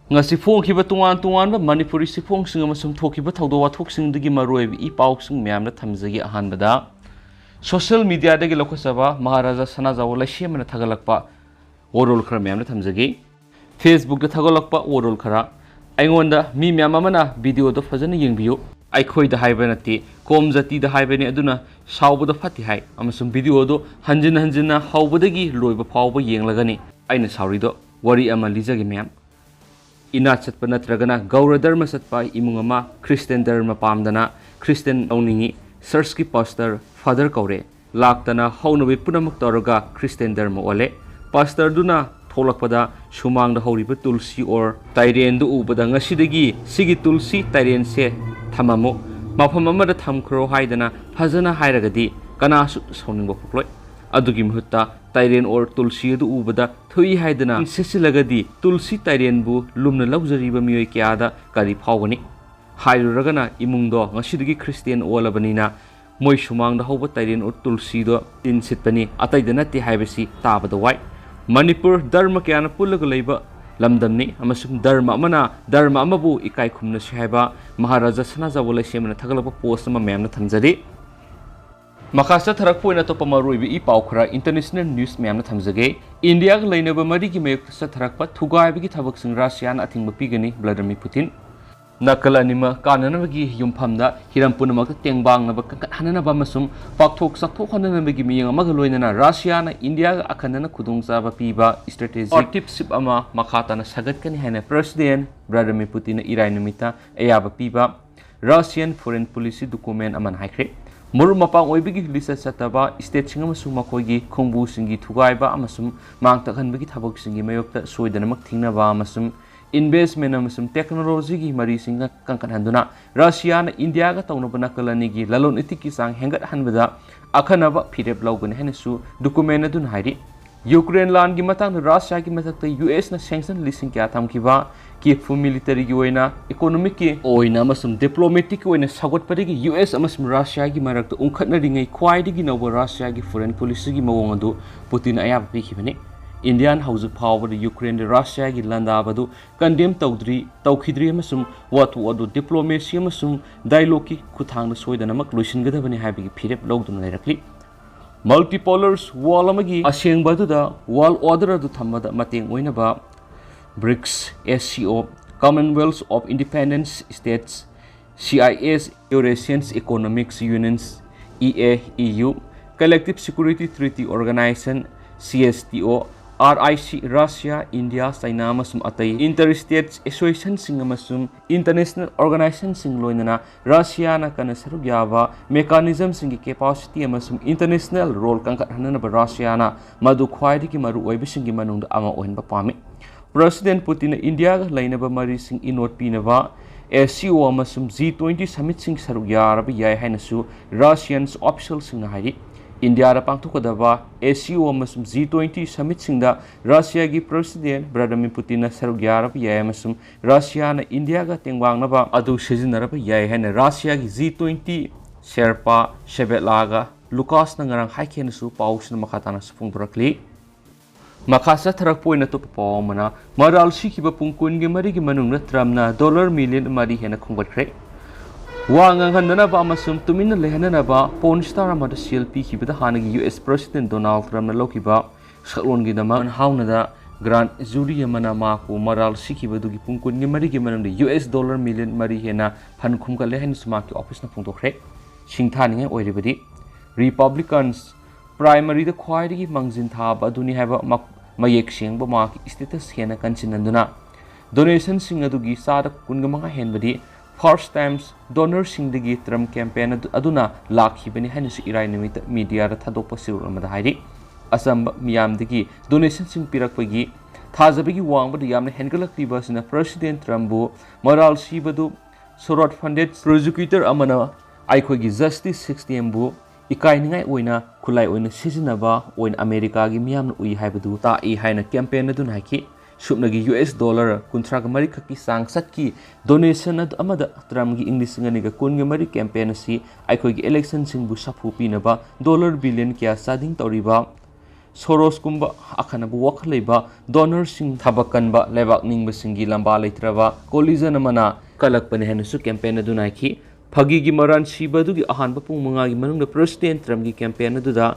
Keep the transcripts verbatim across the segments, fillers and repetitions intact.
ꯉꯁꯤ ꯐꯣꯡꯈꯤꯕ ꯇꯣꯉꯥꯟ ꯇꯣꯉꯥꯟꯕ ꯃꯅꯤꯄꯨꯔꯤ ꯆꯦꯐꯣꯡꯁꯤꯡ ꯑꯃꯁꯨꯡ ꯊꯣꯛꯈꯤꯕ ꯊꯧꯗꯣꯛ ꯋꯥꯊꯣꯛꯁꯤꯡꯗꯨꯒꯤ ꯃꯔꯨꯑꯣꯏꯕ ꯏ ꯄꯥꯎꯁꯤꯡ ꯃꯌꯥꯝꯅ ꯊꯝꯖꯒꯦ꯫ ꯑꯍꯥꯟꯕꯗ, ꯁꯣꯁꯤꯌꯦꯜ ꯃꯤꯗꯤꯌꯥꯗꯒꯤ ꯂꯧꯈꯠꯆꯕ ꯃꯍꯥꯔꯥꯖꯥ ꯁꯅꯥꯖꯥꯎꯕ ꯂꯩꯁꯦꯝꯕꯅ ꯊꯥꯒꯠꯂꯛꯄ ꯋꯥꯔꯣꯜ ꯈꯔ ꯃꯌꯥꯝꯅ ꯊꯝꯖꯒꯦ꯫ ꯐꯦꯁꯕꯨꯛꯇ ꯊꯥꯒꯠꯂꯛꯄ ꯋꯥꯔꯣꯜ ꯈꯔ꯫ ꯑꯩꯉꯣꯟꯗ ꯃꯤ ꯃꯌꯥꯝ ꯑꯃꯅ ꯚꯤꯗꯤꯑꯣꯗꯣ ꯐꯖꯅ ꯌꯦꯡꯕꯤꯌꯨ, ꯑꯩꯈꯣꯏꯗ ꯍꯥꯏꯕ ꯅꯠꯇꯦ, ꯀꯣꯝ ꯖꯥꯇꯤꯗ ꯍꯥꯏꯕꯅꯤ, ꯑꯗꯨꯅ ꯁꯥꯎꯕꯗꯣ ꯐꯠꯇꯦ ꯍꯥꯏ, ꯑꯃꯁꯨꯡ ꯚꯤꯗꯤꯑꯣꯗꯣ ꯍꯟꯖꯤꯟ ꯍꯟꯖꯤꯟꯅ ꯍꯧꯕꯗꯒꯤ ꯂꯣꯏꯕ ꯐꯥꯎꯕ ꯌꯦꯡꯂꯒꯅꯤ꯫ ꯑꯩꯅ ꯁꯥꯎꯔꯤꯗꯣ ꯋꯥꯔꯤ ꯑꯃ ꯂꯤꯖꯒꯦ ꯃꯌꯥꯝ꯫ ꯏꯅꯥꯠ ꯆꯠꯄ ꯅꯠꯇ꯭ꯔꯒꯅ ꯒꯧꯔ ꯙꯔꯃ ꯆꯠꯄ ꯏꯃꯨꯡ ꯑꯃ ꯈ꯭ꯔꯤꯁꯇꯤꯌꯥꯟ ꯙꯔꯃ ꯄꯥꯝꯗꯅ ꯈ꯭ꯔꯤꯁꯇꯤꯌꯥꯟ ꯂꯧꯅꯤꯡꯏ꯫ ꯆꯔꯆꯀꯤ ꯄꯥꯁꯇꯔ, ꯐꯥꯗꯔ ꯀꯧꯔꯦ꯫ ꯂꯥꯛꯇꯅ ꯍꯧꯅꯕꯤ ꯄꯨꯝꯅꯃꯛ ꯇꯧꯔꯒ ꯈ꯭ꯔꯤꯁꯇꯤꯌꯥꯟ ꯙꯔꯃ ꯑꯣꯜꯂꯦ꯫ ꯄꯥꯁꯇꯔꯗꯨꯅ ꯊꯣꯛꯂꯛꯄꯗ ꯁꯨꯃꯥꯡꯗ ꯍꯧꯔꯤꯕ ꯇꯨꯜꯁꯤ ꯑꯣꯔ ꯇꯥꯏꯔꯦꯟꯗꯨ ꯎꯕꯗ, "ꯉꯁꯤꯗꯒꯤ ꯁꯤꯒꯤ ꯇꯨꯜꯁꯤ ꯇꯥꯏꯔꯦꯟꯁꯦ ꯊꯝꯃꯝꯃꯨ, ꯃꯐꯝ ꯑꯃꯗ ꯊꯝꯈ꯭ꯔꯣ" ꯍꯥꯏꯗꯅ ꯐꯖꯅ ꯍꯥꯏꯔꯒꯗꯤ ꯀꯅꯥꯁꯨ ꯁꯥꯎꯅꯤꯡꯕ ꯄꯣꯛꯂꯣꯏ꯫ ꯑꯗꯨꯒꯤ ꯃꯍꯨꯠꯇ ꯇꯥꯏꯔꯦꯟ ꯑꯣꯔ ꯇꯨꯜꯁꯤ ꯑꯗꯨ ꯎꯕꯗ ꯊꯨꯏ ꯍꯥꯏꯗꯅ ꯁꯦꯠꯆꯤꯜꯂꯒꯗꯤ ꯇꯨꯜꯁꯤ ꯇꯥꯏꯔꯦꯟꯕꯨ ꯂꯨꯝꯅ ꯂꯧꯖꯔꯤꯕ ꯃꯤꯑꯣꯏ ꯀꯌꯥꯗ ꯀꯔꯤ ꯐꯥꯎꯒꯅꯤ? ꯍꯥꯏꯔꯨꯔꯒꯅ ꯏꯃꯨꯡꯗꯣ ꯉꯁꯤꯗꯒꯤ ꯈ꯭ꯔꯤꯁꯇꯤꯌꯥꯟ ꯑꯣꯜꯂꯕꯅꯤꯅ ꯃꯣꯏ ꯁꯨꯃꯥꯡꯗ ꯍꯧꯕ ꯇꯥꯏꯔꯦꯟ ꯑꯣꯔ ꯇꯨꯜꯁꯤꯗꯣ ꯇꯤꯟ ꯁꯤꯠꯄꯅꯤ, ꯑꯇꯩꯗ ꯅꯠꯇꯦ ꯍꯥꯏꯕꯁꯤ ꯇꯥꯕꯗ ꯋꯥꯏ꯫ ꯃꯅꯤꯄꯨꯔ ꯙꯔꯃ ꯀꯌꯥꯅ ꯄꯨꯜꯂꯒ ꯂꯩꯕ ꯂꯝꯗꯝꯅꯤ, ꯑꯃꯁꯨꯡ ꯙꯔꯃ ꯑꯃꯅ ꯙꯔꯃ ꯑꯃꯕꯨ ꯏꯀꯥꯏ ꯈꯨꯝꯅꯁꯤ ꯍꯥꯏꯕ ꯃꯍꯥꯔꯥꯖꯥ ꯁꯅꯥꯖꯥꯎꯕ ꯂꯩꯁꯦꯝꯕꯅ ꯊꯥꯒꯠꯂꯛꯄ ꯄꯣꯁ ꯑꯃ ꯃꯌꯥꯝꯅ ꯊꯝꯖꯔꯤ꯫ ꯃꯈꯥ ꯆꯠꯊꯔꯛꯄ ꯑꯣꯏꯅ ꯑꯇꯣꯞꯄ ꯃꯔꯨꯑꯣꯏꯕ ꯏ ꯄꯥꯎ ꯈꯔ, ꯏꯟꯇꯔꯅꯦꯁꯅꯦꯜ ꯅ꯭ꯌꯨꯁ ꯃꯌꯥꯝꯅ ꯊꯝꯖꯒꯦ꯫ ꯏꯟꯗꯤꯌꯥꯒ ꯂꯩꯅꯕ ꯃꯔꯤꯒꯤ ꯃꯥꯌꯣꯛꯇ ꯆꯠꯊꯔꯛꯄ ꯊꯨꯒꯥꯏꯕꯒꯤ ꯊꯕꯛꯁꯤꯡ ꯔꯥꯁꯤꯌꯥꯅ ꯑꯊꯤꯡꯕ ꯄꯤꯒꯅꯤ, ꯚ꯭ꯂꯥꯗꯤꯃꯤꯔ ꯄꯨꯇꯤꯟ꯫ ꯅꯥꯀꯜ ꯑꯅꯤꯃꯛ ꯀꯥꯟꯅꯅꯕꯒꯤ ꯌꯨꯝꯐꯝꯗ ꯍꯤꯔꯝ ꯄꯨꯝꯅꯃꯛꯇ ꯇꯦꯡꯕꯥꯡꯅꯕ, ꯀꯟꯈꯠꯍꯟꯅꯅꯕ ꯑꯃꯁꯨꯡ ꯄꯥꯛꯊꯣꯛ ꯆꯥꯎꯊꯣꯛꯍꯟꯅꯅꯕꯒꯤ ꯃꯤꯠꯌꯦꯡ ꯑꯃꯒ ꯂꯣꯏꯅꯅ ꯔꯥꯁꯤꯌꯥꯅ ꯏꯟꯗꯤꯌꯥꯒ ꯑꯈꯟꯅꯅ ꯈꯨꯗꯣꯡꯆꯥꯕ ꯄꯤꯕ ꯁ꯭ꯇ꯭ꯔꯦꯇꯦꯖꯤꯛ ꯄꯥꯔꯠꯅꯔꯁꯤꯞ ꯑꯃ ꯃꯈꯥ ꯇꯥꯅ ꯁꯥꯒꯠꯀꯅꯤ ꯍꯥꯏꯅ ꯄ꯭ꯔꯦꯁꯤꯗꯦꯟꯠ ꯚ꯭ꯂꯥꯗꯤꯃꯤꯔ ꯄꯨꯇꯤꯟꯅ ꯏꯔꯥꯏ ꯅꯨꯃꯤꯠꯇ ꯑꯌꯥꯕ ꯄꯤꯕ ꯔꯥꯁꯤꯌꯥꯟ ꯐꯣꯔꯦꯟ ꯄꯣꯂꯤꯁꯤ ꯗꯣꯀꯨꯃꯦꯟ ꯑꯃꯅ ꯍꯥꯏꯈ꯭ꯔꯦ꯫ ꯃꯔꯨꯞ ꯃꯄꯥꯡ ꯑꯣꯏꯕꯒꯤ ꯂꯤꯁꯇ ꯆꯠꯇꯕ ꯁ꯭ꯇꯦꯠꯁꯤꯡ ꯑꯃꯁꯨꯡ ꯃꯈꯣꯏꯒꯤ ꯈꯣꯡꯕꯨꯁꯤꯡꯒꯤ ꯊꯨꯒꯥꯏꯕ ꯑꯃꯁꯨꯡ ꯃꯥꯡ ꯇꯥꯛꯍꯟꯕꯒꯤ ꯊꯕꯛꯁꯤꯡꯒꯤ ꯃꯥꯌꯣꯛꯇ ꯁꯣꯏꯗꯅꯃꯛ ꯊꯤꯡꯅꯕ ꯑꯃꯁꯨꯡ ꯏꯟꯚꯦꯁ꯭ꯠꯃꯦꯟꯠ ꯑꯃꯁꯨꯡ ꯇꯦꯛꯅꯣꯂꯣꯖꯤꯒꯤ ꯃꯔꯤꯁꯤꯡ ꯀꯟꯈꯠꯍꯟꯗꯨꯅ ꯔꯥꯁꯤꯌꯥꯅ ꯏꯟꯗꯤꯌꯥꯒ ꯇꯧꯅꯕ ꯅꯥꯀꯜ ꯑꯅꯤꯒꯤ ꯂꯂꯣꯟ ꯏꯇꯤꯛꯀꯤ ꯆꯥꯡ ꯍꯦꯟꯒꯠꯍꯟꯕꯗ ꯑꯈꯟꯅꯕ ꯐꯤꯔꯦꯞ ꯂꯧꯒꯅꯤ ꯍꯥꯏꯅꯁꯨ ꯗꯣꯀꯨꯃꯦꯟ ꯑꯗꯨꯅ ꯍꯥꯏꯔꯤ꯫ ꯌꯨꯀ꯭ꯔꯦꯟ ꯂꯥꯟꯒꯤ ꯃꯇꯥꯡꯗ ꯔꯥꯁꯤꯌꯥꯒꯤ ꯃꯊꯛꯇ ꯌꯨ ꯑꯦꯁꯅ ꯁꯦꯡꯁꯟ ꯂꯤꯁꯤꯡ ꯀꯌꯥ ꯊꯝꯈꯤꯕ, ꯀꯤꯌꯦꯚꯄꯨ ꯃꯤꯂꯤꯇꯔꯤꯒꯤ ꯑꯣꯏꯅ, ꯏꯀꯣꯅꯣꯃꯤꯛꯀꯤ ꯑꯣꯏꯅ ꯑꯃꯁꯨꯡ ꯗꯤꯄ꯭ꯂꯣꯃꯦꯇꯤꯛꯀꯤ ꯑꯣꯏꯅ ꯁꯧꯒꯠꯄꯗꯒꯤ ꯌꯨ ꯑꯦꯁ ꯑꯃꯁꯨꯡ ꯔꯥꯁꯤꯌꯥꯒꯤ ꯃꯔꯛꯇ ꯎꯪꯈꯠꯅꯔꯤꯉꯩ ꯈ꯭ꯋꯥꯏꯗꯒꯤ ꯅꯧꯕ ꯔꯥꯁꯤꯌꯥꯒꯤ ꯐꯣꯔꯦꯟ ꯄꯣꯂꯤꯁꯤꯒꯤ ꯃꯑꯣꯡ ꯑꯗꯨ ꯄꯨꯇꯤꯟꯅ ꯑꯌꯥꯕ ꯄꯤꯈꯤꯕꯅꯤ꯫ ꯏꯟꯗꯤꯌꯥꯅ ꯍꯧꯖꯤꯛ ꯐꯥꯎꯕꯗ ꯌꯨꯀ꯭ꯔꯦꯟꯗ ꯔꯁꯤꯌꯥꯒꯤ ꯂꯥꯟꯗꯥꯕꯗꯨ ꯀꯟꯗꯦꯝ ꯇꯧꯗ꯭ꯔꯤ, ꯇꯧꯈꯤꯗ꯭ꯔꯤ ꯑꯃꯁꯨꯡ ꯋꯥꯊꯣꯛ ꯑꯗꯨ ꯗꯤꯄ꯭ꯂꯣꯃꯦꯁꯤ ꯑꯃꯁꯨꯡ ꯗꯥꯏꯂꯣꯒꯀꯤ ꯈꯨꯠꯊꯥꯡꯗ ꯁꯣꯏꯗꯅꯃꯛ ꯂꯣꯏꯁꯤꯟꯒꯗꯕꯅꯤ ꯍꯥꯏꯕꯒꯤ ꯐꯤꯔꯦꯞ ꯂꯧꯗꯨꯅ ꯂꯩꯔꯛꯂꯤ꯫ Multipolars world ꯑꯃꯒꯤ ꯑꯁꯦꯡꯕ ꯑꯗꯨꯗ world order ꯑꯗꯨ ꯊꯝꯕꯗ ꯃꯇꯦꯡ ꯑꯣꯏꯅꯕ bricks, S C O, Commonwealth of Independent States, C I S, Eurasian Economics Unions, E A E U, Collective Security Treaty Organization, C S T O, R I C, Russia, India, China ꯑꯃꯁꯨꯡ ꯑꯇꯩ inter-state associationꯁꯤꯡ ꯑꯃꯁꯨꯡ international organizationꯁꯤꯡ ꯂꯣꯏꯅꯅ ꯔꯁꯤꯌꯥꯅ ꯀꯟꯅ ꯁꯔꯨꯛ ꯌꯥꯕ mechanismꯁꯤꯡꯒꯤ capacity ꯑꯃꯁꯨꯡ international role ꯀꯟꯈꯠꯍꯟꯅꯅꯕ ꯔꯁꯤꯌꯥꯅ ꯃꯗꯨ ꯈ꯭ꯋꯥꯏꯗꯒꯤ ꯃꯔꯨꯑꯣꯏꯕꯁꯤꯡꯒꯤ ꯃꯅꯨꯡꯗ ꯑꯃ ꯑꯣꯏꯍꯟꯕ ꯄꯥꯝꯃꯤ꯫ ꯄ꯭ꯔꯁꯤꯗꯦꯟ ꯄꯨꯇꯤꯟꯅ ꯏꯟꯗꯤꯌꯥꯒ ꯂꯩꯅꯕ ꯃꯔꯤꯁꯤꯡ ꯏꯅꯣꯠ ꯄꯤꯅꯕ S C O ꯑꯃꯁꯨꯡ G twenty summitꯁꯤꯡ ꯁꯔꯨꯛ ꯌꯥꯔꯕ ꯌꯥꯏ ꯍꯥꯏꯅꯁꯨ Russian officialꯁꯤꯡꯅ ꯍꯥꯏꯔꯤ꯫ ꯏꯟꯗꯤꯌꯥꯗ ꯄꯥꯡꯊꯣꯛꯀꯗꯕ S C O ꯑꯃꯁꯨꯡ G twenty summitꯁꯤꯡꯗ ꯔꯁꯤꯌꯥꯒꯤ ꯄ꯭ꯔꯁꯤꯗꯦꯟ ꯚ꯭ꯂꯥꯗꯤꯃꯤꯔ ꯄꯨꯇꯤꯟꯅ ꯁꯔꯨꯛ ꯌꯥꯔꯕ ꯌꯥꯏ ꯑꯃꯁꯨꯡ ꯔꯁꯤꯌꯥꯅ ꯏꯟꯗꯤꯌꯥꯒ ꯇꯦꯡꯕꯥꯡꯅꯕ ꯑꯗꯨ ꯁꯤꯖꯤꯟꯅꯔꯕ ꯌꯥꯏ ꯍꯥꯏꯅ ꯔꯁꯤꯌꯥꯒꯤ G twenty ꯁꯦꯔꯄꯥ ꯁꯦꯕꯦꯠꯂꯥꯒ ꯂꯨꯀꯥꯁꯅ ꯉꯔꯥꯡ ꯍꯥꯏꯈꯤ ꯍꯥꯏꯅꯁꯨ ꯄꯥꯎꯁꯤꯅ ꯃꯈꯥ ꯇꯥꯅꯁꯨ ꯐꯣꯡꯗꯣꯔꯛꯂꯤ꯫ ꯃꯈꯥ ꯆꯠꯊꯔꯛꯄ ꯑꯣꯏꯅ ꯑꯇꯣꯞꯄ ꯄꯥꯎ ꯑꯃꯅ, ꯃꯔꯥꯜ ꯁꯤꯈꯤꯕ ꯄꯨꯡ ꯀꯨꯟꯒ ꯃꯔꯤꯒꯤ ꯃꯅꯨꯡꯗ ꯇ꯭ꯔꯝꯞꯅ ꯗꯣꯂꯔ ꯃꯤꯂꯤꯌꯟ ꯃꯔꯤ ꯍꯦꯟꯅ ꯈꯣꯝꯒꯠꯈ꯭ꯔꯦ꯫ ꯋꯥ ꯉꯥꯡꯍꯟꯗꯅꯕ ꯑꯃꯁꯨꯡ ꯇꯨꯃꯤꯟꯅ ꯂꯩꯍꯟꯅꯅꯕ porn star ꯑꯃꯗ ꯁꯦꯜ ꯄꯤꯈꯤꯕꯗ ꯍꯥꯟꯅꯒꯤ U S President Donald Trumpꯅ ꯂꯧꯈꯤꯕ ꯁꯛꯂꯣꯟꯒꯤꯗꯃꯛ ꯃꯟꯍꯥꯎꯅꯗ grand jury ꯑꯃꯅ ꯃꯍꯥꯛꯄꯨ ꯃꯔꯥꯜ ꯁꯤꯈꯤꯕꯗꯨꯒꯤ ꯄꯨꯡ ꯀꯨꯟꯒ ꯃꯔꯤꯒꯤ ꯃꯅꯨꯡꯗ U S ꯗꯣꯂꯔ ꯃꯤꯂꯤꯌꯟ ꯃꯔꯤ ꯍꯦꯟꯅ ꯐꯟ ꯈꯣꯝꯒꯠꯂꯦ ꯍꯥꯏꯅꯁꯨ ꯃꯍꯥꯛꯀꯤ ꯑꯣꯐꯤꯁꯅ ꯐꯣꯡꯗꯣꯛꯈ꯭ꯔꯦ꯫ ꯁꯤꯡꯊꯥꯅꯤꯡꯉꯥꯏ ꯑꯣꯏꯔꯤꯕꯗꯤ Republicans primaryꯗ ꯈ꯭ꯋꯥꯏꯗꯒꯤ ꯃꯥꯡꯖꯤꯟ ꯊꯥꯕ ꯑꯗꯨꯅꯤ ꯍꯥꯏꯕ ꯃ-, ꯃꯌꯦꯛ ꯁꯦꯡꯕ ꯃꯍꯥꯛꯀꯤ status ꯍꯦꯟꯅ ꯀꯟꯁꯤꯟꯅꯗꯨꯅ donationꯁꯤꯡ ꯑꯗꯨꯒꯤ ꯆꯥꯗ ꯀꯨꯟꯒ ꯃꯉꯥ ꯍꯦꯟꯕꯗꯤ first time donorꯁꯤꯡꯗꯒꯤ Trump campaign ꯑꯗꯨ-, ꯑꯗꯨꯅ ꯂꯥꯛꯈꯤꯕꯅꯤ ꯍꯥꯏꯅꯁꯨ ꯏꯔꯥꯏ ꯅꯨꯃꯤꯠꯇ mediaꯗ ꯊꯥꯗꯣꯛꯄ ꯆꯦꯔꯣꯜ ꯑꯃꯗ ꯍꯥꯏꯔꯤ꯫ ꯑꯆꯝꯕ ꯃꯤꯌꯥꯝꯗꯒꯤ donationꯁꯤꯡ ꯄꯤꯔꯛꯄꯒꯤ ꯊꯥꯖꯕꯒꯤ ꯋꯥꯡꯃꯗ ꯌꯥꯝꯅ ꯍꯦꯟꯒꯠꯂꯛꯂꯤꯕ ꯑꯁꯤꯅ President Trumpꯕꯨ ꯃꯔꯥꯜ ꯁꯤꯕꯗꯨ ꯁꯣꯔꯣꯠ funded prosecutor ꯑꯃꯅ ꯑꯩꯈꯣꯏꯒꯤ justice systemꯕꯨ ꯏꯀꯥꯏꯅꯤꯡꯉꯥꯏ ꯑꯣꯏꯅ ꯈꯨꯠꯂꯥꯏ ꯑꯣꯏꯅ ꯁꯤꯖꯤꯟꯅꯕ ꯑꯣꯏꯅ ꯑꯃꯦꯔꯤꯀꯥꯒꯤ ꯃꯤꯌꯥꯝꯅ ꯎꯏ ꯍꯥꯏꯕꯗꯨ ꯇꯥꯛꯏ ꯍꯥꯏꯅ campaign ꯑꯗꯨꯅ ꯍꯥꯏꯈꯤ꯫ ꯁꯨꯞꯅꯒꯤ U S ꯗꯣꯂꯔ ꯀꯨꯟꯊ꯭ꯔꯥꯒ ꯃꯔꯤꯈꯛꯀꯤ ꯆꯥꯡ ꯆꯠꯀꯤ donation ꯑꯗꯨ ꯑꯃꯗ Trumpꯒꯤ ꯏꯪ ꯂꯤꯁꯤꯡ ꯑꯅꯤꯒ ꯀꯨꯟꯒ ꯃꯔꯤ campaign ꯑꯁꯤ ꯑꯩꯈꯣꯏꯒꯤ electionꯁꯤꯡꯕꯨ ꯁꯥꯐꯨ ꯄꯤꯅꯕ ꯗꯣꯂꯔ ꯕꯤꯂꯤꯌꯟ ꯀꯌꯥ ꯆꯥꯗꯤꯡ ꯇꯧꯔꯤꯕ ꯁꯣꯔꯣꯁꯀꯨꯝꯕ ꯑꯈꯟꯅꯕ ꯋꯥꯈꯜ ꯂꯩꯕ ꯗꯣꯅꯔꯁꯤꯡ, ꯊꯕꯛ ꯀꯟꯕ ꯂꯩꯕꯥꯛ ꯅꯤꯡꯕꯁꯤꯡꯒꯤ ꯂꯝꯕꯥ ꯂꯩꯇ꯭ꯔꯕ ꯀꯣꯂꯤꯖꯟ ꯑꯃꯅ ꯀꯜꯂꯛꯄꯅꯤ ꯍꯥꯏꯅꯁꯨ ꯀꯦꯝꯄꯦꯟ ꯑꯗꯨꯅ ꯍꯥꯏꯈꯤ꯫ ꯐꯥꯒꯤꯒꯤ ꯃꯔꯥꯟ ꯁꯤꯕ ꯑꯗꯨꯒꯤ ꯑꯍꯥꯟꯕ ꯄꯨꯡ ꯃꯉꯥꯒꯤ ꯃꯅꯨꯡꯗ ꯄ꯭ꯔꯦꯁꯤꯗꯦꯟ ꯇ꯭ꯔꯝꯞꯀꯤ ꯀꯦꯝꯄꯦꯟ ꯑꯗꯨꯗ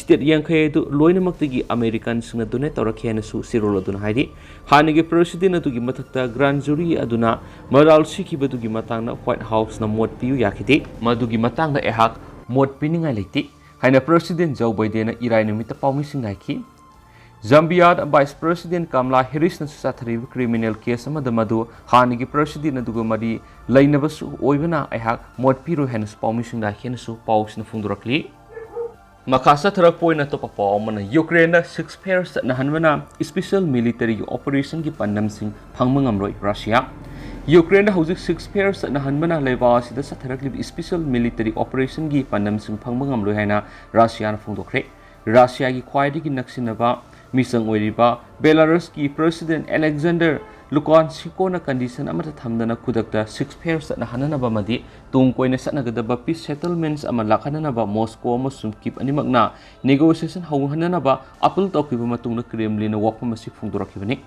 ꯁ꯭ꯇꯦꯠ ꯌꯥꯡꯈꯩ ꯑꯗꯨ ꯂꯣꯏꯅꯃꯛꯇꯒꯤ ꯑꯃꯦꯔꯤꯀꯟꯁꯤꯡꯅ ꯗꯣꯅꯦꯠ ꯇꯧꯔꯛꯈꯤ ꯍꯥꯏꯅꯁꯨ ꯆꯦꯔꯣꯜ ꯑꯗꯨꯅ ꯍꯥꯏꯔꯤ꯫ ꯍꯥꯟꯅꯒꯤ ꯄ꯭ꯔꯦꯁꯤꯗꯦꯟ ꯑꯗꯨꯒꯤ ꯃꯊꯛꯇ ꯒ꯭ꯔꯥꯟ ꯖꯨꯔꯤ ꯑꯗꯨꯅ ꯃꯔꯥꯜ ꯁꯤꯈꯤꯕꯗꯨꯒꯤ ꯃꯇꯥꯡꯗ ꯋꯥꯏꯠ ꯍꯥꯎꯁꯅ ꯃꯣꯠ ꯄꯤꯌꯨ ꯌꯥꯈꯤꯗꯦ꯫ ꯃꯗꯨꯒꯤ ꯃꯇꯥꯡꯗ ꯑꯩꯍꯥꯛ ꯃꯣꯠ ꯄꯤꯅꯤꯡꯉꯥꯏ ꯂꯩꯇꯦ ꯍꯥꯏꯅ ꯄ꯭ꯔꯦꯁꯤꯗꯦꯟ ꯖꯣ ꯕꯥꯏꯗꯦꯟꯅ ꯏꯔꯥꯏ ꯅꯨꯃꯤꯠꯇ ꯄꯥꯎꯃꯤꯁꯤꯡꯗ ꯍꯥꯏꯈꯤ꯫ ꯖꯥꯝꯕꯤꯌꯥꯗ ꯚꯥꯏꯁ ꯄ꯭ꯔꯦꯁꯤꯗꯦꯟ ꯀꯝꯂꯥ ꯍꯦꯔꯤꯁꯅꯁꯨ ꯆꯠꯊꯔꯤꯕ ꯀ꯭ꯔꯤꯃꯤꯅꯦꯜ ꯀꯦꯁ ꯑꯃꯗ ꯃꯗꯨ ꯍꯥꯟꯅꯒꯤ ꯄ꯭ꯔꯦꯁꯤꯗꯦꯟ ꯑꯗꯨꯒ ꯃꯔꯤ ꯂꯩꯅꯕꯁꯨ ꯑꯣꯏꯕꯅ ꯑꯩꯍꯥꯛ ꯃꯣꯠ ꯄꯤꯔꯣꯏ ꯍꯥꯏꯅꯁꯨ ꯄꯥꯎꯃꯤꯁꯤꯡꯗ ꯍꯥꯏꯈꯤ ꯍꯥꯏꯅꯁꯨ ꯄꯥꯎꯁꯤꯅ ꯐꯣꯡꯗꯣꯔꯛꯂꯤ꯫ ꯃꯈꯥ ꯆꯠꯊꯔꯛꯄ ꯑꯣꯏꯅ ꯑꯇꯣꯞꯄ ꯄꯥꯎ ꯑꯃꯅ, ꯌꯨꯀ꯭ꯔꯦꯟꯗ ꯁꯤꯁ ꯐꯦꯌꯔ ꯆꯠꯅꯍꯟꯕꯅ ꯏꯁꯄꯤꯁꯦꯜ ꯃꯤꯂꯤꯇꯔꯤꯒꯤ ꯑꯣꯄꯔꯦꯁꯟꯒꯤ ꯄꯥꯟꯗꯝꯁꯤꯡ ꯐꯪꯕ ꯉꯝꯂꯣꯏ ꯔꯁꯤꯌꯥ꯫ ꯌꯨꯀ꯭ꯔꯦꯟꯗ ꯍꯧꯖꯤꯛ ꯁꯤꯁ ꯐꯦꯌꯔ ꯆꯠꯅꯍꯟꯕꯅ ꯂꯩꯕꯥꯛ ꯑꯁꯤꯗ ꯆꯠꯊꯔꯛꯂꯤꯕ ꯏꯁꯄꯤꯁꯦꯜ ꯃꯤꯂꯤꯇꯔꯤ ꯑꯣꯄꯔꯦꯁꯟꯒꯤ ꯄꯥꯟꯗꯝꯁꯤꯡ ꯐꯪꯕ ꯉꯝꯂꯣꯏ ꯍꯥꯏꯅ ꯔꯁꯤꯌꯥꯅ ꯐꯣꯡꯗꯣꯛꯈ꯭ꯔꯦ꯫ ꯔꯁꯤꯌꯥꯒꯤ ꯈ꯭ꯋꯥꯏꯗꯒꯤ ꯅꯛꯁꯤꯟꯅꯕ ꯃꯤꯆꯪ ꯑꯣꯏꯔꯤꯕ ꯕꯦꯂꯥꯔꯁꯀꯤ ꯄ꯭ꯔꯦꯁꯤꯗꯦꯟ ꯑꯂꯦꯛꯖꯥꯟꯗꯔ ꯂꯨꯀꯥꯟꯁꯤꯀꯣꯅ ꯀꯟꯗꯤꯁꯟ ꯑꯃꯠꯇ ꯊꯝꯗꯅ ꯈꯨꯗꯛꯇ ꯁꯤꯁ ꯐꯦꯌꯔ ꯆꯠꯅꯍꯟꯅꯅꯕ ꯑꯃꯗꯤ ꯇꯨꯡ ꯀꯣꯏꯅ ꯆꯠꯅꯒꯗꯕ ꯄꯤꯁ ꯁꯦꯇꯜꯃꯦꯟꯠꯁ ꯑꯃ ꯂꯥꯛꯍꯟꯅꯅꯕ ꯃꯣꯁꯀꯣ ꯑꯃꯁꯨꯡ ꯀꯤꯞ ꯑꯅꯤꯃꯛꯅ ꯅꯦꯒꯣꯁꯤꯌꯦꯁꯟ ꯍꯧꯍꯟꯅꯅꯕ ꯑꯄꯤꯜ ꯇꯧꯈꯤꯕ ꯃꯇꯨꯡꯗ ꯀ꯭ꯔꯦꯝꯂꯤꯟꯅ ꯋꯥꯐꯝ ꯑꯁꯤ ꯐꯣꯡꯗꯣꯔꯛꯈꯤꯕꯅꯤ꯫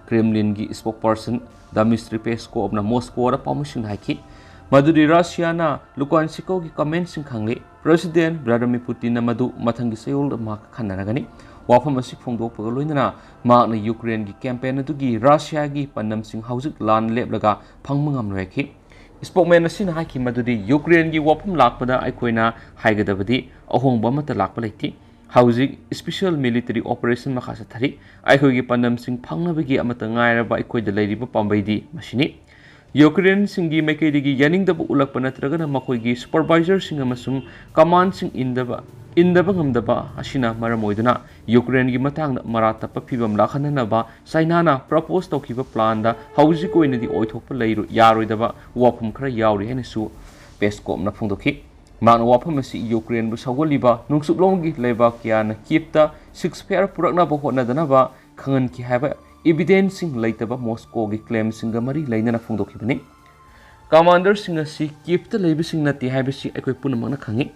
ꯀ꯭ꯔꯦꯝꯂꯤꯟꯒꯤ ꯏꯁꯄꯣꯛꯄꯔꯁꯟ ꯗꯃꯤꯁꯇ꯭ꯔꯤ ꯄꯦꯁꯀꯣꯞꯅ ꯃꯣꯁꯀꯣꯗ ꯄꯥꯎꯃꯤꯁꯤꯡꯗ ꯍꯥꯏꯈꯤ ꯃꯗꯨꯗꯤ ꯔꯁꯤꯌꯥꯅ ꯂꯨꯀꯥꯟꯁꯤꯀꯣꯒꯤ ꯀꯃꯦꯟꯁꯤꯡ ꯈꯪꯂꯦ꯫ ꯄ꯭ꯔꯦꯁꯤꯗꯦꯟ ꯚ꯭ꯂꯥꯗꯤꯃꯤꯔ ꯄꯨꯇꯤꯟꯅ ꯃꯗꯨ ꯃꯊꯪꯒꯤ ꯆꯌꯣꯜꯗ ꯃꯍꯥꯛꯀ ꯈꯟꯅꯔꯒꯅꯤ꯫ ꯋꯥꯐꯝ ꯑꯁꯤ ꯐꯣꯡꯗꯣꯛꯄꯒ ꯂꯣꯏꯅꯅ ꯃꯍꯥꯛꯅ ꯌꯨꯀ꯭ꯔꯦꯟꯒꯤ ꯀꯦꯝꯄꯦꯟ ꯑꯗꯨꯒꯤ ꯔꯁꯤꯌꯥꯒꯤ ꯄꯥꯟꯗꯝꯁꯤꯡ ꯍꯧꯖꯤꯛ ꯂꯥꯟ ꯂꯦꯞꯂꯒ ꯐꯪꯕ ꯉꯝꯂꯣꯏ ꯍꯥꯏꯈꯤ꯫ ꯏꯁꯄꯣꯛꯃꯦꯟ ꯑꯁꯤꯅ ꯍꯥꯏꯈꯤ ꯃꯗꯨꯗꯤ ꯌꯨꯀ꯭ꯔꯦꯟꯒꯤ ꯋꯥꯐꯝ ꯂꯥꯛꯄꯗ ꯑꯩꯈꯣꯏꯅ ꯍꯥꯏꯒꯗꯕꯗꯤ ꯑꯍꯣꯡꯕ ꯑꯃꯠꯇ ꯂꯥꯛꯄ ꯂꯩꯇꯦ꯫ ꯍꯧꯖꯤꯛ ꯏꯁꯄꯤꯁꯦꯜ ꯃꯤꯂꯤꯇꯔꯤ ꯑꯣꯄꯔꯦꯁꯟ ꯃꯈꯥ ꯆꯠꯊꯔꯤ꯫ ꯑꯩꯈꯣꯏꯒꯤ ꯄꯥꯟꯗꯝꯁꯤꯡ ꯐꯪꯅꯕꯒꯤ ꯑꯃꯠꯇ ꯉꯥꯏꯔꯕ ꯑꯩꯈꯣꯏꯗ ꯂꯩꯔꯤꯕ ꯄꯥꯝꯕꯩꯗꯤ ꯃꯁꯤꯅꯤ꯫ ꯌꯨꯀ꯭ꯔꯦꯟꯁꯤꯡꯒꯤ ꯃꯥꯏꯀꯩꯗꯒꯤ ꯌꯥꯅꯤꯡꯗꯕ ꯎꯠꯂꯛꯄ ꯅꯠꯇ꯭ꯔꯒꯅ ꯃꯈꯣꯏꯒꯤ ꯁꯨꯄꯔꯚꯥꯏꯖꯔꯁꯤꯡ ꯑꯃꯁꯨꯡ ꯀꯃꯥꯟꯁꯤꯡ ꯏꯟꯗꯕ, ꯏꯟꯗꯕ ꯉꯝꯗꯕ ꯑꯁꯤꯅ ꯃꯔꯝ ꯑꯣꯏꯗꯨꯅ ꯌꯨꯀ꯭ꯔꯦꯟꯒꯤ ꯃꯇꯥꯡꯗ ꯃꯔꯥ ꯇꯞꯄ ꯐꯤꯚꯝ ꯂꯥꯛꯍꯟꯅꯅꯕ ꯆꯥꯏꯅꯥꯅ ꯄ꯭ꯔꯄꯣꯖ ꯇꯧꯈꯤꯕ ꯄ꯭ꯂꯥꯟꯗ ꯍꯧꯖꯤꯛ ꯑꯣꯏꯅꯗꯤ ꯑꯣꯏꯊꯣꯛꯄ ꯂꯩꯔꯣꯏ-, ꯌꯥꯔꯣꯏꯗꯕ ꯋꯥꯐꯝ ꯈꯔ ꯌꯥꯎꯔꯤ ꯍꯥꯏꯅꯁꯨ ꯄꯦꯁꯀꯣꯞꯅ ꯐꯣꯡꯗꯣꯛꯈꯤ꯫ ꯃꯍꯥꯛꯅ ꯋꯥꯐꯝ ꯑꯁꯤ ꯌꯨꯀ꯭ꯔꯦꯟꯕꯨ ꯁꯧꯒꯠꯂꯤꯕ ꯅꯨꯡꯁꯨꯞꯂꯣꯟꯒꯤ ꯂꯩꯕꯥꯛ ꯀꯌꯥꯅ ꯀꯤꯞꯇ ꯁꯤꯁ ꯐꯦꯌꯔ ꯄꯨꯔꯛꯅꯕ ꯍꯣꯠꯅꯗꯅꯕ ꯈꯪꯍꯟꯈꯤ ꯍꯥꯏꯕ ꯏꯚꯤꯗꯦꯟꯁꯁꯤꯡ ꯂꯩꯇꯕ ꯃꯣꯁꯀꯣꯒꯤ ꯀ꯭ꯂꯦꯝꯁꯤꯡꯒ ꯃꯔꯤ ꯂꯩꯅꯅ ꯐꯣꯡꯗꯣꯛꯈꯤꯕꯅꯤ꯫ ꯀꯃꯥꯟꯗꯔꯁꯤꯡ ꯑꯁꯤ ꯀꯤꯞꯇ ꯂꯩꯕꯁꯤꯡ ꯅꯠꯇꯦ ꯍꯥꯏꯕꯁꯤ ꯑꯩꯈꯣꯏ ꯄꯨꯝꯅꯃꯛꯅ ꯈꯪꯏ꯫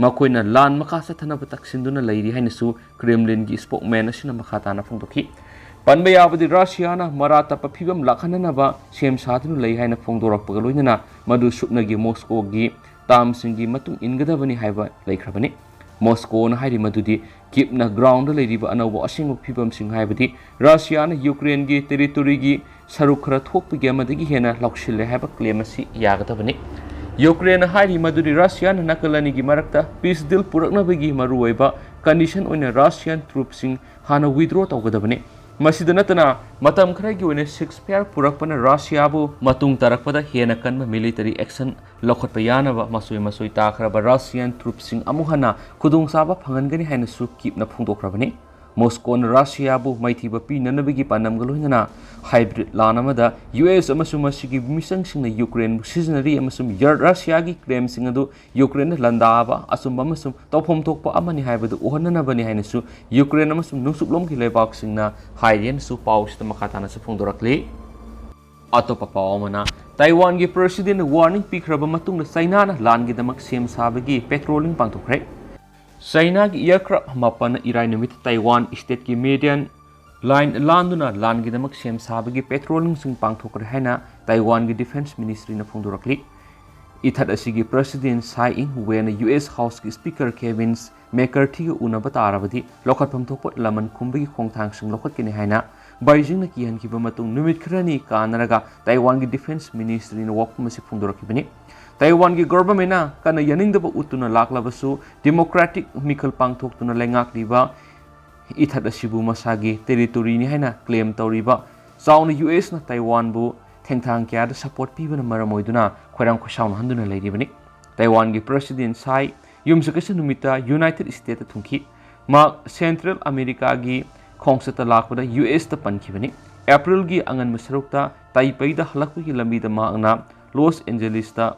ꯃꯈꯣꯏꯅ ꯂꯥꯟ ꯃꯈꯥ ꯆꯠꯊꯅꯕ ꯇꯛꯁꯤꯟꯗꯨꯅ ꯂꯩꯔꯤ ꯍꯥꯏꯅꯁꯨ ꯀ꯭ꯔꯦꯝꯂꯤꯟꯒꯤ ꯁ꯭ꯄꯣꯛꯃꯦꯟ ꯑꯁꯤꯅ ꯃꯈꯥ ꯇꯥꯅ ꯐꯣꯡꯗꯣꯛꯈꯤ꯫ ꯄꯟꯕ ꯌꯥꯕꯗꯤ, ꯔꯁꯤꯌꯥꯅ ꯃꯔꯥ ꯇꯞꯄ ꯐꯤꯕꯝ ꯂꯥꯛꯍꯟꯅꯅꯕ ꯁꯦꯝ ꯁꯥꯗꯨꯅ ꯂꯩ ꯍꯥꯏꯅ ꯐꯣꯡꯗꯣꯔꯛꯄꯒ ꯂꯣꯏꯅꯅ ꯃꯗꯨ ꯁꯨꯞꯅꯒꯤ ꯃꯣꯁꯀꯣꯒꯤ ꯇꯥꯝꯁꯤꯡꯒꯤ ꯃꯇꯨꯡ ꯏꯟꯒꯗꯕꯅꯤ ꯍꯥꯏꯕ ꯂꯩꯈ꯭ꯔꯕꯅꯤ꯫ ꯃꯣꯁꯀꯣꯅ ꯍꯥꯏꯔꯤ ꯃꯗꯨꯗꯤ ꯀꯤꯞꯅ ꯒ꯭ꯔꯥꯎꯟꯗ ꯂꯩꯔꯤꯕ ꯑꯅꯧꯕ ꯑꯁꯦꯡꯕ ꯐꯤꯕꯝꯁꯤꯡ, ꯍꯥꯏꯕꯗꯤ ꯔꯁꯤꯌꯥꯅ ꯌꯨꯀ꯭ꯔꯦꯟꯒꯤ ꯇꯦꯔꯤꯇꯣꯔꯤꯒꯤ ꯁꯔꯨꯛ ꯈꯔ ꯊꯣꯛꯄꯒꯤ ꯑꯃꯗꯒꯤ ꯍꯦꯟꯅ ꯂꯧꯁꯤꯜꯂꯦ ꯍꯥꯏꯕ ꯀ꯭ꯂꯦꯝ ꯑꯁꯤ ꯌꯥꯒꯗꯕꯅꯤ꯫ ꯌꯨꯀ꯭ꯔꯦꯟꯅ ꯍꯥꯏꯔꯤ ꯃꯗꯨꯗꯤ ꯔꯁꯤꯌꯥꯅ ꯅꯥꯀꯜ ꯑꯅꯤꯒꯤ ꯃꯔꯛꯇ ꯄꯤꯁ ꯗꯤꯜ ꯄꯨꯔꯛꯅꯕꯒꯤ ꯃꯔꯨꯑꯣꯏꯕ ꯀꯟꯗꯤꯁꯟ ꯑꯣꯏꯅ ꯔꯁꯤꯌꯥꯟ ꯇ꯭ꯔꯨꯞꯁꯤꯡ ꯍꯥꯟꯅ ꯋꯤꯗ꯭ꯔꯣ ꯇꯧꯒꯗꯕꯅꯤ꯫ ꯃꯁꯤꯗ ꯅꯠꯇꯅ, ꯃꯇꯝ ꯈꯔꯒꯤ ꯑꯣꯏꯅ ꯁꯤꯛꯁ ꯐꯥꯌꯔ ꯄꯨꯔꯛꯄꯅ ꯔꯁꯤꯌꯥꯕꯨ ꯃꯇꯨꯡ ꯇꯥꯔꯛꯄꯗ ꯍꯦꯟꯅ ꯀꯟꯕ ꯃꯤꯂꯤꯇꯔꯤ ꯑꯦꯛꯁꯟ ꯂꯧꯈꯠꯄ ꯌꯥꯅꯕ ꯃꯆꯣꯏ ꯃꯆꯣꯏ ꯇꯥꯈ꯭ꯔꯕ ꯔꯁꯤꯌꯥꯟ ꯇ꯭ꯔꯨꯞꯁꯤꯡ ꯑꯃꯨꯛ ꯍꯟꯅ ꯈꯨꯗꯣꯡꯆꯥꯕ ꯐꯪꯍꯟꯒꯅꯤ ꯍꯥꯏꯅꯁꯨ ꯀꯤꯞꯅ ꯐꯣꯡꯗꯣꯛꯈ꯭ꯔꯕꯅꯤ꯫ ꯃꯣꯁꯀꯣꯅ ꯔꯁꯤꯌꯥꯕꯨ ꯃꯥꯏꯊꯤꯕ ꯄꯤꯅꯅꯕꯒꯤ ꯄꯥꯟꯗꯝꯒ ꯂꯣꯏꯅꯅ ꯍꯥꯏꯕ꯭ꯔꯤꯗ ꯂꯥꯟ ꯑꯃꯗ ꯌꯨ ꯑꯦꯁ ꯑꯃꯁꯨꯡ ꯃꯁꯤꯒꯤ ꯃꯤꯆꯪꯁꯤꯡꯅ ꯌꯨꯀ꯭ꯔꯦꯟꯕꯨ ꯁꯤꯖꯤꯟꯅꯔꯤ ꯑꯃꯁꯨꯡ ꯌꯔ-, ꯔꯁꯤꯌꯥꯒꯤ ꯀ꯭ꯂꯦꯝꯁꯤꯡ ꯑꯗꯨ ꯌꯨꯀ꯭ꯔꯦꯟꯗ ꯂꯥꯟꯗꯥꯕ ꯑꯆꯨꯝꯕ ꯑꯃꯁꯨꯡ ꯇꯧꯐꯝ ꯊꯣꯛꯄ ꯑꯃꯅꯤ ꯍꯥꯏꯕꯗꯨ ꯎꯍꯟꯅꯅꯕꯅꯤ ꯍꯥꯏꯅꯁꯨ ꯌꯨꯀ꯭ꯔꯦꯟ ꯑꯃꯁꯨꯡ ꯅꯣꯡꯆꯨꯞꯂꯣꯝꯒꯤ ꯂꯩꯕꯥꯛꯁꯤꯡꯅ ꯍꯥꯏꯔꯤ ꯍꯥꯏꯅꯁꯨ ꯄꯥꯎ ꯑꯁꯤꯗ ꯃꯈꯥ ꯇꯥꯅꯁꯨ ꯐꯣꯡꯗꯣꯔꯛꯂꯤ꯫ ꯑꯇꯣꯞꯄ ꯄꯥꯎ ꯑꯃꯅ, ꯇꯥꯏꯋꯥꯟꯒꯤ ꯄ꯭ꯔꯦꯁꯤꯗꯦꯟꯠꯅ ꯋꯥꯔꯅꯤꯡ ꯄꯤꯈ꯭ꯔꯕ ꯃꯇꯨꯡꯗ ꯆꯩꯅꯥꯅ ꯂꯥꯟꯒꯤꯗꯃꯛ ꯁꯦꯝ ꯁꯥꯕꯒꯤ ꯄꯦꯇ꯭ꯔꯣꯂꯤꯡ ꯄꯥꯡꯊꯣꯛꯈ꯭ꯔꯦ꯫ ꯆꯩꯅꯥꯒꯤ ꯑꯦꯌꯔꯀ꯭ꯔꯥꯐ ꯃꯥꯄꯟꯅ ꯏꯔꯥꯏ ꯅꯨꯃꯤꯠꯇ ꯇꯥꯏꯋꯥꯟ ꯁ꯭ꯇꯦꯠꯀꯤ ꯃꯦꯗꯤꯌꯟ ꯂꯥꯏꯟ ꯂꯥꯟꯗꯨꯅ ꯂꯥꯟꯒꯤꯗꯃꯛ ꯁꯦꯝ ꯁꯥꯕꯒꯤ ꯄꯦꯇ꯭ꯔꯣꯂꯤꯡꯁꯤꯡ ꯄꯥꯡꯊꯣꯛꯈ꯭ꯔꯦ ꯍꯥꯏꯅ ꯇꯥꯏꯋꯥꯟꯒꯤ ꯗꯤꯐꯦꯟꯁ ꯃꯤꯅꯤꯁꯇ꯭ꯔꯤꯅ ꯐꯣꯡꯗꯣꯔꯛꯂꯤ꯫ ꯏꯊꯠ ꯑꯁꯤꯒꯤ ꯄ꯭ꯔꯦꯁꯤꯗꯦꯟꯠ ꯁꯥꯏ ꯏꯪ ꯋꯦꯅ ꯌꯨ ꯑꯦꯁ ꯍꯥꯎꯁꯀꯤ ꯁ꯭ꯄꯤꯀꯔ ꯀꯦꯚꯤꯟ ꯃꯦꯀꯥꯔꯊꯤꯒ ꯎꯅꯕ ꯇꯥꯔꯕꯗꯤ ꯂꯧꯈꯠꯐꯝ ꯊꯣꯛꯄ ꯂꯃꯟ ꯈꯨꯝꯕꯒꯤ ꯈꯣꯡꯊꯥꯡꯁꯤꯡ ꯂꯧꯈꯠꯀꯅꯤ ꯍꯥꯏꯅ ꯕꯩꯖꯤꯡꯅ ꯀꯤꯍꯟꯈꯤꯕ ꯃꯇꯨꯡ ꯅꯨꯃꯤꯠ ꯈꯔꯅꯤ ꯀꯥꯟꯅꯔꯒ ꯇꯥꯏꯋꯥꯟꯒꯤ ꯗꯤꯐꯦꯟꯁ ꯃꯤꯅꯤꯁꯇ꯭ꯔꯤꯅ ꯋꯥꯐꯝ ꯑꯁꯤ ꯐꯣꯡꯗꯣꯔꯛꯈꯤꯕꯅꯤ꯫ ꯇꯥꯏꯋꯥꯟꯒꯤ ꯒꯣꯚꯔꯟꯃꯦꯟꯠꯅ ꯀꯟꯅ ꯌꯥꯅꯤꯡꯗꯕ ꯎꯠꯇꯨꯅ ꯂꯥꯛꯂꯕꯁꯨ ꯗꯦꯃꯣꯀ꯭ꯔꯦꯇꯤꯛ ꯃꯤꯈꯜ ꯄꯥꯡꯊꯣꯛꯇꯨꯅ ꯂꯩꯉꯥꯛꯂꯤꯕ ꯏꯊꯠ ꯑꯁꯤꯕꯨ ꯃꯁꯥꯒꯤ ꯇꯦꯔꯤꯇꯣꯔꯤꯅꯤ ꯍꯥꯏꯅ ꯀ꯭ꯂꯦꯝ ꯇꯧꯔꯤꯕ ꯆꯥꯎꯅ ꯌꯨ ꯑꯦꯁꯅ ꯇꯥꯏꯋꯥꯟꯕꯨ ꯊꯦꯡꯊꯥꯡ ꯀꯌꯥꯗ ꯁꯄꯣꯔꯠ ꯄꯤꯕꯅ ꯃꯔꯝ ꯑꯣꯏꯗꯨꯅ ꯈꯣꯏꯔꯥꯡ ꯈꯣꯏꯁꯥꯎꯅꯍꯟꯗꯨꯅ ꯂꯩꯔꯤꯕꯅꯤ꯫ ꯇꯥꯏꯋꯥꯟꯒꯤ ꯄ꯭ꯔꯦꯁꯤꯗꯦꯟꯠ ꯁꯥꯏ ꯌꯨꯝꯁꯀꯩꯁ ꯅꯨꯃꯤꯠꯇ ꯌꯨꯅꯥꯏꯇꯦꯗ ꯁ꯭ꯇꯦꯠꯇ ꯊꯨꯡꯈꯤ꯫ ꯃꯍꯥꯛ ꯁꯦꯟꯇ꯭ꯔꯦꯜ ꯑꯃꯦꯔꯤꯀꯥꯒꯤ ꯈꯣꯡꯆꯠꯇ ꯂꯥꯛꯄꯗ ꯌꯨ ꯑꯦꯁꯇ ꯄꯟꯈꯤꯕꯅꯤ꯫ ꯑꯦꯄ꯭ꯔꯤꯜꯒꯤ ꯑꯉꯟꯕ ꯁꯔꯨꯛꯇ ꯇꯥꯏꯄꯩꯗ ꯍꯜꯂꯛꯄꯒꯤ ꯂꯝꯕꯤꯗ ꯃꯍꯥꯛꯅ ꯂꯣꯁ ꯑꯦꯟꯖꯦꯂꯤꯁꯇ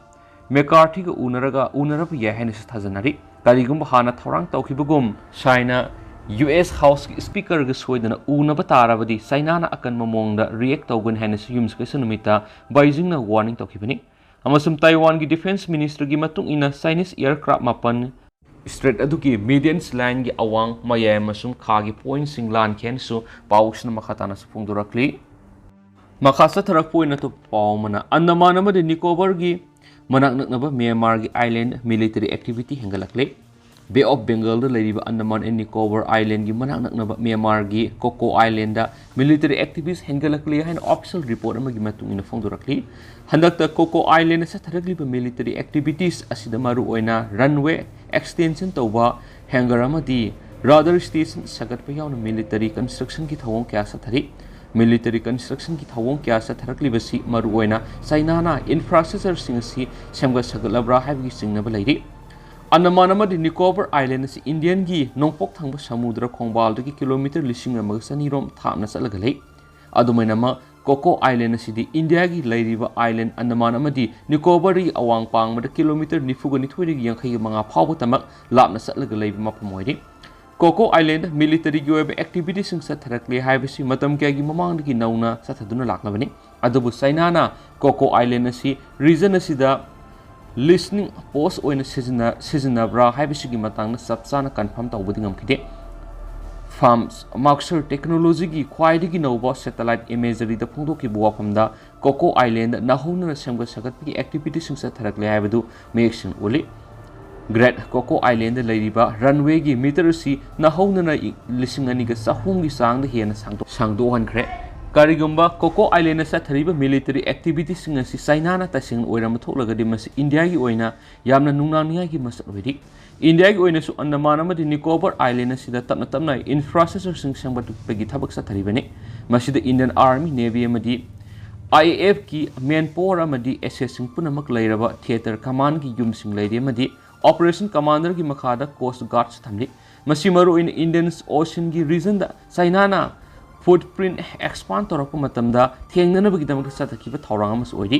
ꯃꯦꯀꯥꯔꯊꯤꯒ ꯎꯅꯔꯒ, ꯎꯅꯔꯕ ꯌꯥꯏ ꯍꯥꯏꯅꯁꯨ ꯊꯥꯖꯅꯔꯤ꯫ ꯀꯔꯤꯒꯨꯝꯕ ꯍꯥꯟꯅ ꯊꯧꯔꯥꯡ ꯇꯧꯈꯤꯕꯒꯨꯝ ꯁꯥꯏꯅ ꯌꯨ ꯑꯦꯁ ꯍꯥꯎꯁꯀꯤ ꯁ꯭ꯄꯤꯀꯔꯒ ꯁꯣꯏꯗꯅ ꯎꯅꯕ ꯇꯥꯔꯕꯗꯤ ꯆꯩꯅꯥꯅ ꯑꯀꯟꯕ ꯃꯑꯣꯡꯗ ꯔꯤꯑꯦꯛ ꯇꯧꯒꯅꯤ ꯍꯥꯏꯅꯁꯨ ꯌꯨꯝꯁꯀꯩꯁ ꯅꯨꯃꯤꯠꯇ ꯕꯩꯖꯤꯡꯅ ꯋꯥꯔꯅꯤꯡ ꯇꯧꯈꯤꯕꯅꯤ꯫ ꯑꯃꯁꯨꯡ ꯇꯥꯏꯋꯥꯟꯒꯤ ꯗꯤꯐꯦꯟꯁ ꯃꯤꯅꯤꯁꯇ꯭ꯔꯤꯒꯤ ꯃꯇꯨꯡ ꯏꯟꯅ ꯆꯥꯏꯅꯤꯁ ꯑꯦꯌꯔꯀ꯭ꯔꯥꯐ ꯃꯥꯄꯟ ꯁ꯭ꯇ꯭ꯔꯦꯠ ꯑꯗꯨꯒꯤ ꯃꯤꯗꯤꯌꯟ ꯂꯥꯏꯟꯒꯤ ꯑꯋꯥꯡ, ꯃꯌꯥꯏ ꯑꯃꯁꯨꯡ ꯈꯥꯒꯤ ꯄꯣꯏꯟꯠꯁꯤꯡ ꯂꯥꯟꯈꯤ ꯍꯥꯏꯅꯁꯨ ꯄꯥꯎꯁꯤꯅ ꯃꯈꯥ ꯇꯥꯅꯁꯨ ꯐꯣꯡꯗꯣꯔꯛꯂꯤ꯫ ꯃꯈꯥ ꯆꯠꯊꯔꯛꯄ ꯑꯣꯏꯅ ꯑꯇꯣꯞꯄ ꯄꯥꯎ ꯑꯃꯅ, ꯑꯟꯗꯃꯥꯟ ꯑꯃꯗꯤ ꯅꯤꯀꯣꯕꯔꯒꯤ ꯃꯅꯥꯛ ꯅꯛꯅꯕ ꯃ꯭ꯌꯥꯟꯃꯥꯔꯒꯤ ꯑꯥꯏꯂꯦꯟꯗ ꯃꯤꯂꯤꯇꯔꯤ ꯑꯦꯛꯇꯤꯚꯤꯇꯤ ꯍꯦꯟꯒꯠꯂꯛꯂꯦ꯫ ꯕꯦ ꯑꯣꯐ ꯕꯦꯡꯒꯜꯗ ꯂꯩꯔꯤꯕ ꯑꯟꯗꯃꯥꯟ ꯑꯦꯟ ꯅꯤꯀꯣꯕꯔ ꯑꯥꯏꯂꯦꯟꯗꯒꯤ ꯃꯅꯥꯛ ꯅꯛꯅꯕ ꯃ꯭ꯌꯥꯟꯃꯥꯔꯒꯤ ꯀꯣꯀꯣ ꯑꯥꯏꯂꯦꯟꯗ ꯃꯤꯂꯤꯇꯔꯤ ꯑꯦꯛꯇꯤꯚꯤꯁ ꯍꯦꯟꯒꯠꯂꯛꯂꯦ ꯍꯥꯏꯅ ꯑꯣꯐꯤꯁꯤꯌꯦꯜ ꯔꯤꯄꯣꯔꯠ ꯑꯃꯒꯤ ꯃꯇꯨꯡ ꯏꯟꯅ ꯐꯣꯡꯗꯣꯔꯛꯂꯤ꯫ ꯍꯟꯗꯛꯇ ꯀꯣꯀꯣ ꯑꯥꯏꯂꯦꯟꯗ ꯆꯠꯊꯔꯛꯂꯤꯕ ꯃꯤꯂꯤꯇꯔꯤ ꯑꯦꯛꯇꯤꯚꯤꯇꯤꯁ ꯑꯁꯤꯗ ꯃꯔꯨꯑꯣꯏꯅ ꯔꯟꯋꯦ ꯑꯦꯛꯁꯇꯦꯟꯁꯟ ꯇꯧꯕ, ꯍꯦꯡꯒꯔ ꯑꯃꯗꯤ ꯔꯥꯗꯥꯔ ꯁ꯭ꯇꯦꯁꯟ ꯁꯥꯒꯠꯄ ꯌꯥꯎꯅ ꯃꯤꯂꯤꯇꯔꯤ ꯀꯟꯁꯇ꯭ꯔꯛꯁꯟꯒꯤ ꯊꯧꯑꯣꯡ ꯀꯌꯥ ꯆꯠꯊꯔꯤ꯫ ꯃꯤꯂꯤꯇꯔꯤ ꯀꯟꯁꯇ꯭ꯔꯛꯁꯟꯒꯤ ꯊꯧꯑꯣꯡ ꯀꯌꯥ ꯆꯠꯊꯔꯛꯂꯤꯕꯁꯤ ꯃꯔꯨꯑꯣꯏꯅ ꯆꯥꯏꯅꯥꯅ ꯏꯟꯐ꯭ꯔꯥꯁ꯭ꯇ꯭ꯔꯛꯆꯔꯁꯤꯡ ꯑꯁꯤ ꯁꯦꯝꯒꯠ ꯁꯥꯒꯠꯂꯕ꯭ꯔꯥ ꯍꯥꯏꯕꯒꯤ ꯆꯤꯡꯅꯕ ꯂꯩꯔꯤ꯫ ꯑꯟꯗꯃꯥꯟ ꯑꯃꯗꯤ ꯅꯤꯀꯣꯕꯔ ꯑꯥꯏꯂꯦꯟ ꯑꯁꯤ ꯏꯟꯗꯤꯌꯟꯒꯤ ꯅꯣꯡꯄꯣꯛ ꯊꯪꯕ ꯁꯃꯨꯗ꯭ꯔ ꯈꯣꯡꯕꯥꯜꯗꯒꯤ ꯀꯤꯂꯣꯃꯤꯇꯔ ꯂꯤꯁꯤꯡ ꯑꯃꯒ ꯆꯅꯤꯔꯣꯝ ꯊꯥꯞꯅ ꯆꯠꯂꯒ ꯂꯩ꯫ ꯑꯗꯨꯃꯥꯏꯅꯃꯛ, ꯀꯣꯀꯣ ꯑꯥꯏꯂꯦꯟ ꯑꯁꯤꯗꯤ ꯏꯟꯗꯤꯌꯥꯒꯤ ꯂꯩꯔꯤꯕ ꯑꯥꯏꯂꯦꯟ ꯑꯟꯗꯃꯥꯟ ꯑꯃꯗꯤ ꯅꯤꯀꯣꯕꯔꯒꯤ ꯑꯋꯥꯡ ꯄꯥꯡꯕꯗ ꯀꯤꯂꯣꯃꯤꯇꯔ ꯅꯤꯐꯨꯒ ꯅꯤꯊꯣꯏꯗꯒꯤ ꯌꯥꯡꯈꯩꯒ ꯃꯉꯥ ꯐꯥꯎꯕ ꯇꯃꯛ ꯂꯥꯞꯅ ꯆꯠꯂꯒ ꯂꯩꯕ ꯃꯐꯝ ꯑꯣꯏꯔꯤ꯫ ꯀꯣꯀꯣ ꯑꯥꯏꯂꯦꯟꯗ ꯃꯤꯂꯤꯇꯔꯤꯒꯤ ꯑꯣꯏꯕ ꯑꯦꯛꯇꯤꯚꯤꯇꯤꯁꯤꯡ ꯆꯠꯊꯔꯛꯂꯦ ꯍꯥꯏꯕꯁꯤ ꯃꯇꯝ ꯀꯌꯥꯒꯤ ꯃꯃꯥꯡꯗꯒꯤ ꯅꯧꯅ ꯆꯠꯊꯗꯨꯅ ꯂꯥꯛꯂꯕꯅꯤ꯫ ꯑꯗꯨꯕꯨ ꯆꯥꯏꯅꯥꯅ ꯀꯣꯀꯣ ꯑꯥꯏꯂꯦꯟ ꯑꯁꯤ ꯔꯤꯖꯟ ꯑꯁꯤꯗ ꯂꯤꯁꯅꯤꯡ ꯄꯣꯁ ꯑꯣꯏꯅ ꯁꯤꯖꯤꯟꯅ-, ꯁꯤꯖꯤꯟꯅꯕ꯭ꯔꯥ ꯍꯥꯏꯕꯁꯤꯒꯤ ꯃꯇꯥꯡꯗ ꯆꯞ ꯆꯥꯅ ꯀꯟꯐꯥꯔꯝ ꯇꯧꯕꯗꯤ ꯉꯝꯈꯤꯗꯦ꯫ ꯐꯥꯔꯝꯁ ꯃꯥꯛꯁꯔ ꯇꯦꯛꯅꯣꯂꯣꯖꯤꯒꯤ ꯈ꯭ꯋꯥꯏꯗꯒꯤ ꯅꯧꯕ ꯁꯦꯇꯦꯂꯥꯏꯠ ꯏꯃꯦꯖꯔꯤꯗ ꯐꯣꯡꯗꯣꯛꯈꯤꯕ ꯋꯥꯐꯝꯗ ꯀꯣꯀꯣ ꯑꯥꯏꯂꯦꯟꯗ ꯅꯧꯍꯧꯅꯅ ꯁꯦꯝꯒꯠ ꯁꯥꯒꯠꯄꯒꯤ ꯑꯦꯛꯇꯤꯚꯤꯇꯤꯁꯤꯡ ꯆꯠꯊꯔꯛꯂꯦ ꯍꯥꯏꯕꯗꯨ ꯃꯌꯦꯛ ꯁꯦꯡꯅ ꯎꯠꯂꯤ꯫ ꯒ꯭ꯔꯦꯠ ꯀꯣꯀꯣ ꯑꯥꯏꯂꯦꯟꯗ ꯂꯩꯔꯤꯕ ꯔꯟꯋꯦꯒꯤ ꯃꯤꯇꯔ ꯑꯁꯤ ꯅꯧꯍꯧꯅꯅ ꯏ-, ꯂꯤꯁꯤꯡ ꯑꯅꯤꯒ ꯆꯍꯨꯝꯒꯤ ꯆꯥꯡꯗ ꯍꯦꯟꯅ ꯁꯥꯡꯗꯣꯛ-, ꯁꯥꯡꯗꯣꯛꯍꯟꯈ꯭ꯔꯦ꯫ ꯀꯔꯤꯒꯨꯝꯕ ꯀꯣꯀꯣ ꯑꯥꯏꯂꯦꯟꯗ ꯆꯠꯊꯔꯤꯕ ꯃꯤꯂꯤꯇꯔꯤ ꯑꯦꯛꯇꯤꯚꯤꯇꯤꯁꯤꯡ ꯑꯁꯤ ꯆꯥꯏꯅꯥꯅ ꯇꯁꯦꯡꯅ ꯑꯣꯏꯔꯝꯕ ꯊꯣꯛꯂꯒꯗꯤ, ꯃꯁꯤ ꯏꯟꯗꯤꯌꯥꯒꯤ ꯑꯣꯏꯅ ꯌꯥꯝꯅ ꯅꯨꯡꯅꯥꯡꯅꯤꯡꯉꯥꯏꯒꯤ ꯃꯁꯛ ꯑꯣꯏꯔꯤ꯫ ꯏꯟꯗꯤꯌꯥꯒꯤ ꯑꯣꯏꯅꯁꯨ ꯑꯟꯗꯃꯥꯟ ꯑꯃꯗꯤ ꯅꯤꯀꯣꯕꯔ ꯑꯥꯏꯂꯦꯟ ꯑꯁꯤꯗ ꯇꯞꯅ ꯇꯞꯅ ꯏꯟꯐ꯭ꯔꯥꯁ꯭ꯇ꯭ꯔꯛꯆꯔꯁꯤꯡ ꯁꯦꯝꯒꯠꯄꯒꯤ ꯊꯕꯛ ꯆꯠꯊꯔꯤꯕꯅꯤ꯫ ꯃꯁꯤꯗ ꯏꯟꯗꯤꯌꯟ ꯑꯥꯔꯃꯤ, ꯅꯦꯚꯤ ꯑꯃꯗꯤ ꯑꯥꯏ ꯑꯦ ꯑꯦꯐꯀꯤ ꯃꯦꯟ ꯄꯥꯋꯔ ꯑꯃꯗꯤ ꯑꯦꯁꯦꯠꯁꯤꯡ ꯄꯨꯝꯅꯃꯛ ꯂꯩꯔꯕ ꯊꯤꯌꯦꯇꯔ ꯀꯃꯥꯟꯒꯤ ꯌꯨꯝꯁꯤꯡ ꯂꯩꯔꯤ ꯑꯃꯗꯤ ꯑꯣꯄꯔꯦꯁꯟ ꯀꯃꯥꯟꯗꯔꯒꯤ ꯃꯈꯥꯗ ꯀꯣꯁ꯭ꯠ ꯒꯥꯔꯗꯁꯨ ꯊꯝꯂꯤ꯫ ꯃꯁꯤ ꯃꯔꯨꯑꯣꯏꯅ ꯏꯟꯗꯤꯌꯟ ꯑꯣꯁꯤꯌꯟꯒꯤ ꯔꯤꯖꯟꯗ ꯆꯥꯏꯅꯥꯅ ꯐꯨꯠꯄ꯭ꯔꯤꯟꯠ ꯑꯦꯛꯁꯄꯥꯟꯗ ꯇꯧꯔꯛꯄ ꯃꯇꯝꯗ ꯊꯦꯡꯅꯅꯕꯒꯤꯗꯃꯛꯇ ꯆꯠꯊꯈꯤꯕ ꯊꯧꯔꯥꯡ ꯑꯃꯁꯨ ꯑꯣꯏꯔꯤ꯫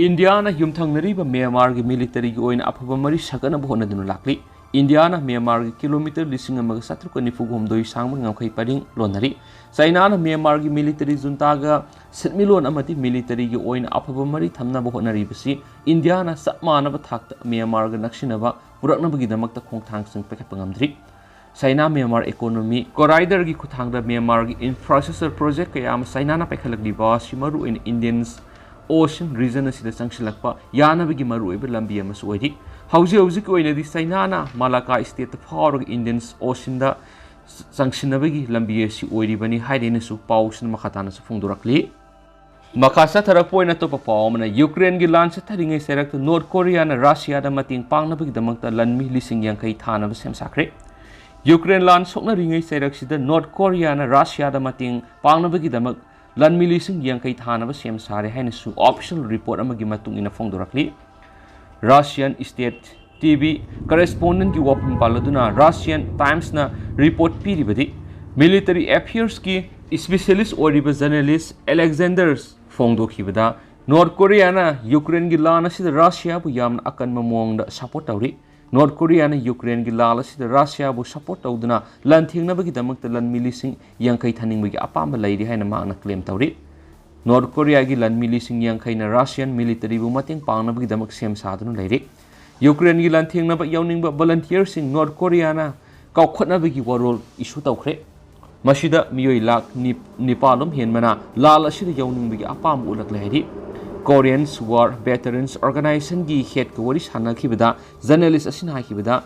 ꯏꯟꯗꯤꯌꯥꯅ ꯌꯨꯝꯊꯪꯅꯔꯤꯕ ꯃ꯭ꯌꯥꯟꯃꯥꯔꯒꯤ ꯃꯤꯂꯤꯇꯔꯤꯒꯤ ꯑꯣꯏꯅ ꯑꯐꯕ ꯃꯔꯤ ꯁꯥꯒꯠꯅꯕ ꯍꯣꯠꯅꯗꯨꯅ ꯂꯥꯛꯂꯤ꯫ ꯏꯟꯗꯤꯌꯥꯅ ꯃ꯭ꯌꯥꯟꯃꯥꯔꯒꯤ ꯀꯤꯂꯣꯃꯤꯇꯔ ꯂꯤꯁꯤꯡ ꯑꯃꯒ ꯆꯥꯇ꯭ꯔꯨꯛꯀ ꯅꯤꯐꯨꯒ ꯍꯨꯝꯗꯣꯏ ꯁꯥꯡꯕ ꯉꯝꯈꯩ ꯄꯔꯤꯡ ꯂꯣꯟꯅꯔꯤ꯫ ꯆꯥꯏꯅꯥꯅ ꯃ꯭ꯌꯥꯟꯃꯥꯔꯒꯤ ꯃꯤꯂꯤꯇꯔꯤ ꯖꯨꯟꯇꯥꯒ ꯁꯦꯟꯃꯤꯠꯂꯣꯟ ꯑꯃꯗꯤ ꯃꯤꯂꯤꯇꯔꯤꯒꯤ ꯑꯣꯏꯅ ꯑꯐꯕ ꯃꯔꯤ ꯊꯝꯅꯕ ꯍꯣꯠꯅꯔꯤꯕꯁꯤ ꯏꯟꯗꯤꯌꯥꯅ ꯆꯞ ꯃꯥꯟꯅꯕ ꯊꯥꯛꯇ ꯃ꯭ꯌꯥꯟꯃꯥꯔꯒ ꯅꯛꯁꯤꯟꯅꯕ ꯄꯨꯔꯛꯅꯕꯒꯤꯗꯃꯛꯇ ꯈꯣꯡꯊꯥꯡꯁꯤꯡ ꯄꯥꯏꯈꯠꯄ ꯉꯝꯗ꯭ꯔꯤ꯫ ꯆꯥꯏꯅꯥ ꯃ꯭ꯌꯥꯟꯃꯥꯔ economy corridorꯒꯤ ꯈꯨꯠꯊꯥꯡꯗ ꯃ꯭ꯌꯥꯟꯃꯥꯔꯒꯤ infrastructure project ꯀꯌꯥ ꯑꯃ ꯆꯥꯏꯅꯥꯅ ꯄꯥꯏꯈꯠꯂꯛꯂꯤꯕ ꯑꯁꯤ ꯃꯔꯨꯑꯣꯏꯅ Indian Ocean region ꯑꯁꯤꯗ ꯆꯪꯁꯤꯜꯂꯛꯄ ꯌꯥꯅꯕꯒꯤ ꯃꯔꯨꯑꯣꯏꯕ ꯂꯝꯕꯤ ꯑꯃꯁꯨ ꯑꯣꯏꯔꯤ꯫ ꯍꯧꯖꯤꯛ ꯍꯧꯖꯤꯛꯀꯤ ꯑꯣꯏꯅꯗꯤ ꯆꯥꯏꯅꯥꯅ ꯃꯥꯂꯥꯀꯥ state ꯐꯥꯎꯔꯒ Indian Oceanꯗ ꯆꯪꯁꯤꯟꯅꯕꯒꯤ ꯂꯝꯕꯤ ꯑꯁꯤ ꯑꯣꯏꯔꯤꯕꯅꯤ ꯍꯥꯏꯗꯨꯅꯁꯨ ꯄꯥꯎꯁꯤꯅ ꯃꯈꯥ ꯇꯥꯅꯁꯨ ꯐꯣꯡꯗꯣꯔꯛꯂꯤ꯫ ꯃꯈꯥ ꯆꯠꯊꯔꯛꯄ ꯑꯣꯏꯅ ꯑꯇꯣꯞꯄ ꯄꯥꯎ ꯑꯃꯅ, ꯌꯨꯀ꯭ꯔꯦꯟꯒꯤ ꯂꯥꯟ ꯆꯠꯊꯔꯤꯉꯩ ꯆꯩꯔꯛꯇ ꯅꯣꯔꯠ ꯀꯣꯔꯤꯌꯥꯅ ꯔꯁꯤꯌꯥꯗ ꯃꯇꯦꯡ ꯄꯥꯡꯅꯕꯒꯤꯗꯃꯛꯇ ꯂꯥꯟꯃꯤ ꯂꯤꯁꯤꯡ ꯌꯥꯡꯈꯩ ꯊꯥꯅꯕ ꯁꯦꯝ ꯁꯥꯈ꯭ꯔꯦ꯫ ꯌꯨꯀ꯭ꯔꯦꯟ ꯂꯥꯟ ꯁꯣꯛꯅꯔꯤꯉꯩ ꯆꯩꯔꯛꯁꯤꯗ ꯅꯣꯔꯠ ꯀꯣꯔꯤꯌꯥꯅ ꯔꯁꯤꯌꯥꯗ ꯃꯇꯦꯡ ꯄꯥꯡꯅꯕꯒꯤꯗꯃꯛ ꯂꯥꯟꯃꯤ ꯂꯤꯁꯤꯡ ꯌꯥꯡꯈꯩ ꯊꯥꯅꯕ ꯁꯦꯝ ꯁꯥꯔꯦ ꯍꯥꯏꯅꯁꯨ official report ꯑꯃꯒꯤ ꯃꯇꯨꯡ ꯏꯟꯅ ꯐꯣꯡꯗꯣꯔꯛꯂꯤ꯫ Russian state TV correspondentꯀꯤ ꯋꯥꯐꯝ ꯄꯥꯜꯂꯗꯨꯅ Russian Timesꯅ report ꯄꯤꯔꯤꯕꯗꯤ, military affairsꯀꯤ specialist ꯑꯣꯏꯔꯤꯕ journalist Alexander ꯐꯣꯡꯗꯣꯛꯈꯤꯕꯗ, ꯅꯣꯔꯠ ꯀꯣꯔꯤꯌꯥꯅ ꯌꯨꯀ꯭ꯔꯦꯟꯒꯤ ꯂꯥꯟ ꯑꯁꯤꯗ ꯔꯁꯤꯌꯥꯕꯨ ꯌꯥꯝꯅ ꯑꯀꯟꯕ ꯃꯑꯣꯡꯗ support ꯇꯧꯔꯤ꯫ ꯅꯣꯔꯠ ꯀꯣꯔꯤꯌꯥꯅ ꯌꯨꯀ꯭ꯔꯦꯟꯒꯤ ꯂꯥꯟ ꯑꯁꯤꯗ ꯔꯁꯤꯌꯥꯕꯨ support ꯇꯧꯗꯨꯅ ꯂꯥꯟꯊꯦꯡꯅꯕꯒꯤꯗꯃꯛꯇ ꯂꯥꯟꯃꯤ ꯂꯤꯁꯤꯡ ꯌꯥꯡꯈꯩ ꯊꯥꯅꯤꯡꯕꯒꯤ ꯑꯄꯥꯝꯕ ꯂꯩꯔꯤ ꯍꯥꯏꯅ ꯃꯍꯥꯛꯅ claim ꯇꯧꯔꯤ꯫ ꯅꯣꯔꯠ ꯀꯣꯔꯤꯌꯥꯒꯤ ꯂꯥꯟꯃꯤ ꯂꯤꯁꯤꯡ ꯌꯥꯡꯈꯩꯅ Russian militaryꯕꯨ ꯃꯇꯦꯡ ꯄꯥꯡꯅꯕꯒꯤꯗꯃꯛ ꯁꯦꯝ ꯁꯥꯗꯨꯅ ꯂꯩꯔꯤ꯫ ꯌꯨꯀ꯭ꯔꯦꯟꯒꯤ ꯂꯥꯟꯊꯦꯡꯅꯕ ꯌꯥꯎꯅꯤꯡꯕ volunteerꯁꯤꯡ ꯅꯣꯔꯠ ꯀꯣꯔꯤꯌꯥꯅ ꯀꯥꯎꯈꯠꯅꯕꯒꯤ ꯋꯥꯔꯣꯜ issue ꯇꯧꯈ꯭ꯔꯦ꯫ ꯃꯁꯤꯗ ꯃꯤꯑꯣꯏ ꯂꯥꯈ ꯅꯤ-, ꯅꯤꯄꯥꯜ ꯂꯣꯝ ꯍꯦꯟꯕꯅ ꯂꯥꯟ ꯑꯁꯤꯗ ꯌꯥꯎꯅꯤꯡꯕꯒꯤ ꯑꯄꯥꯝꯕ ꯎꯠꯂꯛꯂꯦ ꯍꯥꯏꯔꯤ꯫ Korean War Veterans Organizationꯒꯤ headꯀ ꯋꯥꯔꯤ ꯁꯥꯟꯅꯈꯤꯕꯗ journalist ꯑꯁꯤꯅ ꯍꯥꯏꯈꯤꯕꯗ,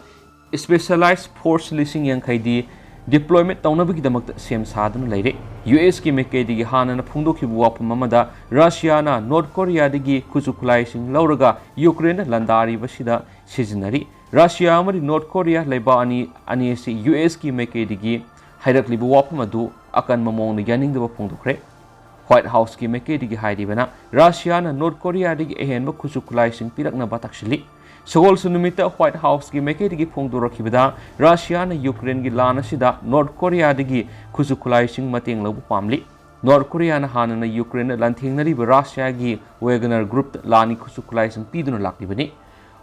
specialized force ꯂꯤꯁꯤꯡ ꯌꯥꯡꯈꯩꯗꯤ deployment ꯇꯧꯅꯕꯒꯤꯗꯃꯛꯇ ꯁꯦꯝ ꯁꯥꯗꯨꯅ ꯂꯩꯔꯦ꯫ USꯀꯤ ꯃꯥꯏꯀꯩꯗꯒꯤ ꯍꯥꯟꯅꯅ ꯐꯣꯡꯗꯣꯛꯈꯤꯕ ꯋꯥꯐꯝ ꯑꯃꯗ, ꯔꯁꯤꯌꯥꯅ ꯅꯣꯔꯠ ꯀꯣꯔꯤꯌꯥꯗꯒꯤ ꯈꯨꯠꯁꯨ ꯈꯨꯠꯂꯥꯏꯁꯤꯡ ꯂꯧꯔꯒ ꯌꯨꯀ꯭ꯔꯦꯟꯗ ꯂꯥꯟꯗꯥꯔꯤꯕꯁꯤꯗ ꯁꯤꯖꯤꯟꯅꯔꯤ꯫ ꯔꯁꯤꯌꯥ ꯑꯃꯗꯤ ꯅꯣꯔꯠ ꯀꯣꯔꯤꯌꯥ ꯂꯩꯕꯥꯛ ꯑꯅꯤ, ꯑꯅꯤ ꯑꯁꯤ USꯀꯤ ꯃꯥꯏꯀꯩꯗꯒꯤ ꯍꯥꯏꯔꯛꯂꯤꯕ ꯋꯥꯐꯝ ꯑꯗꯨ ꯑꯀꯟꯕ ꯃꯑꯣꯡꯗ ꯌꯥꯅꯤꯡꯗꯕ ꯐꯣꯡꯗꯣꯛꯈ꯭ꯔꯦ꯫ White Houseꯀꯤ ꯃꯥꯏꯀꯩꯗꯒꯤ ꯍꯥꯏꯔꯤꯕꯅ, ꯔꯁꯤꯌꯥꯅ ꯅꯣꯔꯠ ꯀꯣꯔꯤꯌꯥꯗꯒꯤ ꯑꯍꯦꯟꯕ ꯈꯨꯠꯁꯨ ꯈꯨꯠꯂꯥꯏꯁꯤꯡ ꯄꯤꯔꯛꯅꯕ ꯇꯥꯛꯁꯤꯜꯂꯤ꯫ ꯁꯒꯣꯜꯁꯦꯟ ꯅꯨꯃꯤꯠꯇ White Houseꯀꯤ ꯃꯥꯏꯀꯩꯗꯒꯤ ꯐꯣꯡꯗꯣꯔꯛꯈꯤꯕꯗ, ꯔꯁꯤꯌꯥꯅ ꯌꯨꯀ꯭ꯔꯦꯟꯒꯤ ꯂꯥꯟ ꯑꯁꯤꯗ ꯅꯣꯔꯠ ꯀꯣꯔꯤꯌꯥꯗꯒꯤ ꯈꯨꯠꯁꯨ ꯈꯨꯠꯂꯥꯏꯁꯤꯡ ꯃꯇꯦꯡ ꯂꯧꯕ ꯄꯥꯝꯂꯤ꯫ ꯅꯣꯔꯠ ꯀꯣꯔꯤꯌꯥꯅ ꯍꯥꯟꯅꯅ ꯌꯨꯀ꯭ꯔꯦꯟꯗ ꯂꯥꯟꯊꯦꯡꯅꯔꯤꯕ ꯔꯁꯤꯌꯥꯒꯤ Wagner groupꯇ ꯂꯥꯟꯒꯤ ꯈꯨꯠꯁꯨ ꯈꯨꯠꯂꯥꯏꯁꯤꯡ ꯄꯤꯗꯨꯅ ꯂꯥꯛꯂꯤꯕꯅꯤ꯫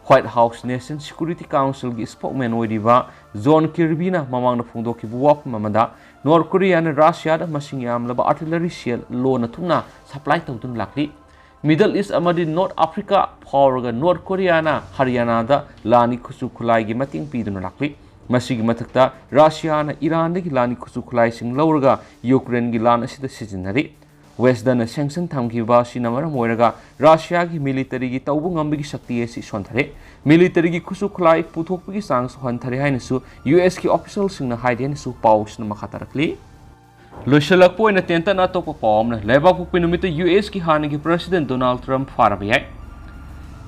White House National Security Councilꯒꯤ spokesman ꯑꯣꯏꯔꯤꯕ ꯖꯣꯟ ꯀꯤꯔꯕꯤꯅ ꯃꯃꯥꯡꯗ ꯐꯣꯡꯗꯣꯛꯈꯤꯕ ꯋꯥꯐꯝ ꯑꯃꯗ, ꯅꯣꯔꯠ ꯀꯣꯔꯤꯌꯥꯅ ꯔꯁꯤꯌꯥꯗ ꯃꯁꯤꯡ ꯌꯥꯝꯂꯕ artillery shell ꯂꯣꯟꯅ ꯊꯨꯡꯅ supply ꯇꯧꯗꯨꯅ ꯂꯥꯛꯂꯤ꯫ Middle East ꯑꯃꯗꯤ North Africa ꯐꯥꯎꯔꯒ North Korea ꯅ ꯍꯔꯤꯌꯥꯅꯥꯗ ꯂꯥꯟꯒꯤ ꯈꯨꯠꯁꯨ ꯈꯨꯠꯂꯥꯏꯒꯤ ꯃꯇꯦꯡ ꯄꯤꯗꯨꯅ ꯂꯥꯛꯂꯤ꯫ ꯃꯁꯤꯒꯤ ꯃꯊꯛꯇ ꯔꯁꯤꯌꯥꯅ ꯏꯔꯥꯟꯗꯒꯤ ꯂꯥꯟꯒꯤ ꯈꯨꯠꯁꯨ ꯈꯨꯠꯂꯥꯏꯁꯤꯡ ꯂꯧꯔꯒ ꯌꯨꯀ꯭ꯔꯦꯟꯒꯤ ꯂꯥꯟ ꯑꯁꯤꯗ ꯁꯤꯖꯤꯟꯅꯔꯤ꯫ ꯋꯦꯁꯇꯅ ꯁꯦꯡꯁꯟ ꯊꯝꯈꯤꯕ ꯑꯁꯤꯅ ꯃꯔꯝ ꯑꯣꯏꯔꯒ ꯔꯁꯤꯌꯥꯒꯤ ꯃꯤꯂꯤꯇꯔꯤꯒꯤ ꯇꯧꯕ ꯉꯝꯕꯒꯤ ꯁꯛꯇꯤ ꯑꯁꯤ ꯁꯣꯟꯊꯔꯦ꯫ ꯃꯤꯂꯤꯇꯔꯤꯒꯤ ꯈꯨꯠꯁꯨ ꯈꯨꯠꯂꯥꯏ ꯄꯨꯊꯣꯛꯄꯒꯤ ꯆꯥꯡꯁꯨ ꯍꯟꯊꯔꯦ ꯍꯥꯏꯅꯁꯨ ꯌꯨ ꯑꯦꯁꯀꯤ ꯑꯣꯐꯤꯁꯤꯌꯦꯜꯁꯤꯡꯅ ꯍꯥꯏꯔꯤ ꯍꯥꯏꯅꯁꯨ ꯄꯥꯎꯁꯤꯅ ꯃꯈꯥ ꯇꯥꯔꯛꯂꯤ꯫ ꯂꯣꯏꯁꯤꯜꯂꯛꯄ ꯑꯣꯏꯅ ꯇꯦꯟꯇꯛꯅ ꯑꯇꯣꯞꯄ ꯄꯥꯎ ꯑꯃꯅ, ꯂꯩꯕꯥꯛꯄꯣꯛꯄ ꯅꯨꯃꯤꯠꯇ ꯌꯨ ꯑꯦꯁꯀꯤ ꯍꯥꯟꯅꯒꯤ ꯄ꯭ꯔꯦꯁꯤꯗꯦꯟꯠ ꯗꯣꯅꯥꯜꯗ ꯇ꯭ꯔꯝꯞ ꯐꯥꯔꯕ ꯌꯥꯏ꯫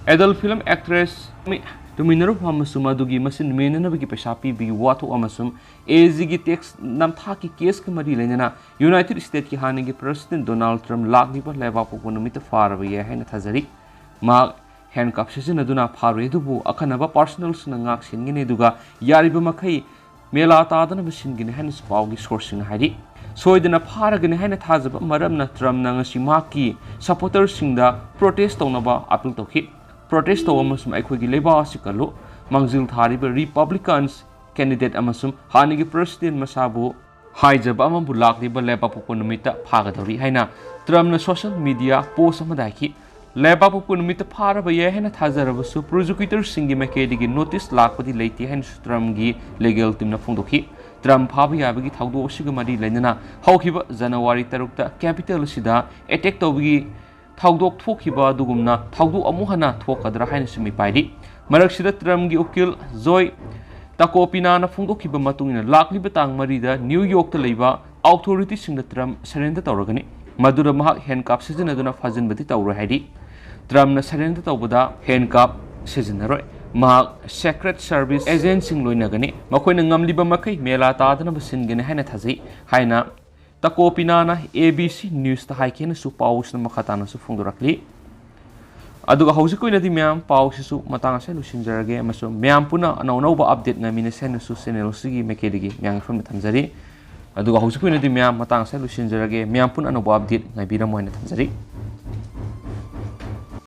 ꯑꯦꯗꯜ ꯐꯤꯂꯝ ꯑꯦꯛꯇ꯭ꯔꯦꯁ ꯇꯨꯃꯤꯟꯅꯔꯨꯕ ꯑꯃꯁꯨꯡ ꯃꯗꯨꯒꯤ ꯃꯆꯤꯟ ꯃꯦꯟꯅꯅꯕꯒꯤ ꯄꯩꯁꯥ ꯄꯤꯕꯒꯤ ꯋꯥꯊꯣꯛ ꯑꯃꯁꯨꯡ ꯑꯦ ꯖꯤꯒꯤ ꯇꯦꯛꯁ ꯅꯝꯊꯥꯛꯀꯤ ꯀꯦꯁꯀ ꯃꯔꯤ ꯂꯩꯅꯅ ꯌꯨꯅꯥꯏꯇꯦꯗ ꯁ꯭ꯇꯦꯠꯀꯤ ꯍꯥꯟꯅꯒꯤ ꯄ꯭ꯔꯦꯁꯤꯗꯦꯟꯠ ꯗꯣꯅꯥꯜꯗ ꯇ꯭ꯔꯝꯞ ꯂꯥꯛꯂꯤꯕ ꯂꯩꯕꯥꯛꯄꯣꯛꯄ ꯅꯨꯃꯤꯠꯇ ꯐꯥꯔꯕ ꯌꯥꯏ ꯍꯥꯏꯅ ꯊꯥꯖꯔꯤ꯫ ꯃꯍꯥꯛ ꯍꯦꯟꯀꯐ ꯁꯤꯖꯤꯟꯅꯗꯨꯅ ꯐꯥꯔꯨꯏ, ꯑꯗꯨꯕꯨ ꯑꯈꯟꯅꯕ ꯄꯥꯔꯁꯣꯅꯦꯜꯁꯤꯡꯅ ꯉꯥꯛ ꯁꯦꯟꯒꯅꯤ, ꯑꯗꯨꯒ ꯌꯥꯔꯤꯕ ꯃꯈꯩ ꯃꯦꯂꯥ ꯇꯥꯗꯅꯕ ꯁꯤꯟꯒꯅꯤ ꯍꯥꯏꯅꯁꯨ ꯄꯥꯎꯒꯤ ꯁꯣꯔꯁꯁꯤꯡꯅ ꯍꯥꯏꯔꯤ꯫ ꯁꯣꯏꯗꯅ ꯐꯥꯔꯒꯅꯤ ꯍꯥꯏꯅ ꯊꯥꯖꯕ ꯃꯔꯝꯅ ꯇ꯭ꯔꯝꯞꯅ ꯉꯁꯤ ꯃꯍꯥꯛꯀꯤ ꯁꯄꯣꯔꯇꯔꯁꯤꯡꯗ ꯄ꯭ꯔꯣꯇꯦꯁ ꯇꯧꯅꯕ ꯑꯄꯤꯜ ꯇꯧꯈꯤ꯫ "ꯄ꯭ꯔꯣꯇꯦꯁ ꯇꯧ ꯑꯃꯁꯨꯡ ꯑꯩꯈꯣꯏꯒꯤ ꯂꯩꯕꯥꯛ ꯑꯁꯤ ꯀꯜꯂꯨ꯫ ꯃꯥꯡꯖꯤꯜ ꯊꯥꯔꯤꯕ ꯔꯤꯄꯕ꯭ꯂꯤꯀꯥꯟꯁ ꯀꯦꯟꯗꯤꯗꯦꯠ ꯑꯃꯁꯨꯡ ꯍꯥꯟꯅꯒꯤ ꯄ꯭ꯔꯦꯁꯤꯗꯦꯟꯠ ꯃꯁꯥꯕꯨ ꯍꯥꯏꯖꯕ ꯑꯃꯕꯨ ꯂꯥꯛꯂꯤꯕ ꯂꯩꯕꯥꯛꯄꯣꯛꯄ ꯅꯨꯃꯤꯠꯇ ꯐꯥꯒꯗꯧꯔꯤ" ꯍꯥꯏꯅ ꯇ꯭ꯔꯝꯞꯅ ꯁꯣꯁꯤꯌꯦꯜ ꯃꯤꯗꯤꯌꯥ ꯄꯣꯁ ꯑꯃꯗ ꯍꯥꯏꯈꯤ꯫ ꯂꯩꯕꯥꯛꯄꯣꯛꯄ ꯅꯨꯃꯤꯠꯇ ꯐꯥꯔꯕ ꯌꯥꯏ ꯍꯥꯏꯅ ꯊꯥꯖꯔꯕꯁꯨ, ꯄ꯭ꯔꯣꯁꯤꯀ꯭ꯌꯨꯇꯔꯁꯤꯡꯒꯤ ꯃꯥꯏꯀꯩꯗꯒꯤ ꯅꯣꯇꯤꯁ ꯂꯥꯛꯄꯗꯤ ꯂꯩꯇꯦ ꯍꯥꯏꯅꯁꯨ ꯇ꯭ꯔꯝꯞꯀꯤ ꯂꯤꯒꯦꯜ ꯇꯤꯝꯅ ꯐꯣꯡꯗꯣꯛꯈꯤ꯫ ꯇ꯭ꯔꯝꯞ ꯐꯥꯕ ꯌꯥꯕꯒꯤ ꯊꯧꯗꯣꯛ ꯑꯁꯤꯒ ꯃꯔꯤ ꯂꯩꯅꯅ ꯍꯧꯈꯤꯕ ꯖꯅꯋꯥꯔꯤ ꯇꯔꯨꯛꯇ ꯀꯦꯄꯤꯇꯣꯜ ꯑꯁꯤꯗ ꯑꯦꯇꯦꯛ ꯇꯧꯕꯒꯤ ꯊꯧꯗꯣꯛ ꯊꯣꯛꯈꯤꯕ ꯑꯗꯨꯒꯨꯝꯅ ꯊꯧꯗꯣꯛ ꯑꯃꯨꯛ ꯍꯟꯅ ꯊꯣꯛꯀꯗ꯭ꯔꯥ ꯍꯥꯏꯅꯁꯨ ꯃꯤꯄꯥꯏꯔꯤ꯫ ꯃꯔꯛꯁꯤꯗ ꯇ꯭ꯔꯝꯞꯀꯤ ꯎꯀꯤꯜ ꯖꯣꯏ ꯇꯥꯀꯣꯄꯤꯅꯥꯅ ꯐꯣꯡꯗꯣꯛꯈꯤꯕ ꯃꯇꯨꯡ ꯏꯟꯅ, ꯂꯥꯛꯂꯤꯕ ꯇꯥꯡ ꯃꯔꯤꯗ ꯅ꯭ꯌꯨ ꯌꯣꯔꯛꯇ ꯂꯩꯕ ꯑꯣꯊꯣꯔꯤꯇꯤꯁꯤꯡꯗ ꯇ꯭ꯔꯝꯞ ꯁꯔꯦꯟꯗꯔ ꯇꯧꯔꯒꯅꯤ꯫ ꯃꯗꯨꯗ ꯃꯍꯥꯛ ꯍꯦꯟꯀꯐ ꯁꯤꯖꯤꯟꯅꯗꯨꯅ ꯐꯥꯖꯤꯟꯕꯗꯤ ꯇꯧꯔꯣꯏ ꯍꯥꯏꯔꯤ꯫ ꯇ꯭ꯔꯝꯞꯅ ꯁꯔꯦꯟꯗꯔ ꯇꯧꯕꯗ ꯍꯦꯟꯀꯐ ꯁꯤꯖꯤꯟꯅꯔꯣꯏ꯫ ꯃꯍꯥꯛ ꯁꯦꯀ꯭ꯔꯦꯠ ꯁꯔꯚꯤꯁ ꯑꯦꯖꯦꯟꯠꯁꯤꯡ ꯂꯣꯏꯅꯒꯅꯤ꯫ ꯃꯈꯣꯏꯅ ꯉꯝꯂꯤꯕ ꯃꯈꯩ ꯃꯦꯂꯥ ꯇꯥꯗꯅꯕ ꯁꯤꯟꯒꯅꯤ ꯍꯥꯏꯅ ꯊꯥꯖꯩ ꯍꯥꯏꯅ ꯇꯥꯀꯣꯄꯤꯅꯥꯅ ꯑꯦ ꯕꯤ ꯁꯤ ꯅ꯭ꯌꯨꯁꯇ ꯍꯥꯏꯈꯤ ꯍꯥꯏꯅꯁꯨ ꯄꯥꯎꯁꯤꯅ ꯃꯈꯥ ꯇꯥꯅꯁꯨ ꯐꯣꯡꯗꯣꯔꯛꯂꯤ꯫ ꯑꯗꯨꯒ ꯍꯧꯖꯤꯛꯀꯤ ꯑꯣꯏꯅꯗꯤ ꯃꯌꯥꯝ, ꯄꯥꯎꯁꯤꯁꯨ ꯃꯇꯥꯡ ꯑꯁꯤꯗ ꯂꯣꯏꯁꯤꯟꯖꯔꯒꯦ, ꯑꯃꯁꯨꯡ ꯃꯌꯥꯝ ꯄꯨꯟꯅ ꯑꯅꯧ ꯑꯅꯧꯕ ꯑꯞꯗꯦꯠ ꯉꯥꯏꯃꯤꯟꯅꯁꯦ ꯍꯥꯏꯅꯁꯨ ꯆꯦꯅꯦꯜ ꯑꯁꯤꯒꯤ ꯃꯥꯏꯀꯩꯗꯒꯤ ꯃꯌꯥꯝꯒꯤ ꯐꯝꯗ ꯊꯝꯖꯔꯤ꯫ ꯑꯗꯨꯒ ꯍꯧꯖꯤꯛꯀꯤ ꯑꯣꯏꯅꯗꯤ ꯃꯌꯥꯝ, ꯃꯇꯥꯡ ꯑꯁꯤꯗ ꯂꯣꯏꯁꯤꯟꯖꯔꯒꯦ꯫ ꯃꯌꯥꯝ ꯄꯨꯟꯅ ꯑꯅꯧꯕ ꯑꯞꯗꯦꯠ ꯉꯥꯏꯕꯤꯔꯝꯃꯣ ꯍꯥꯏꯅ ꯊꯝꯖꯔꯤ꯫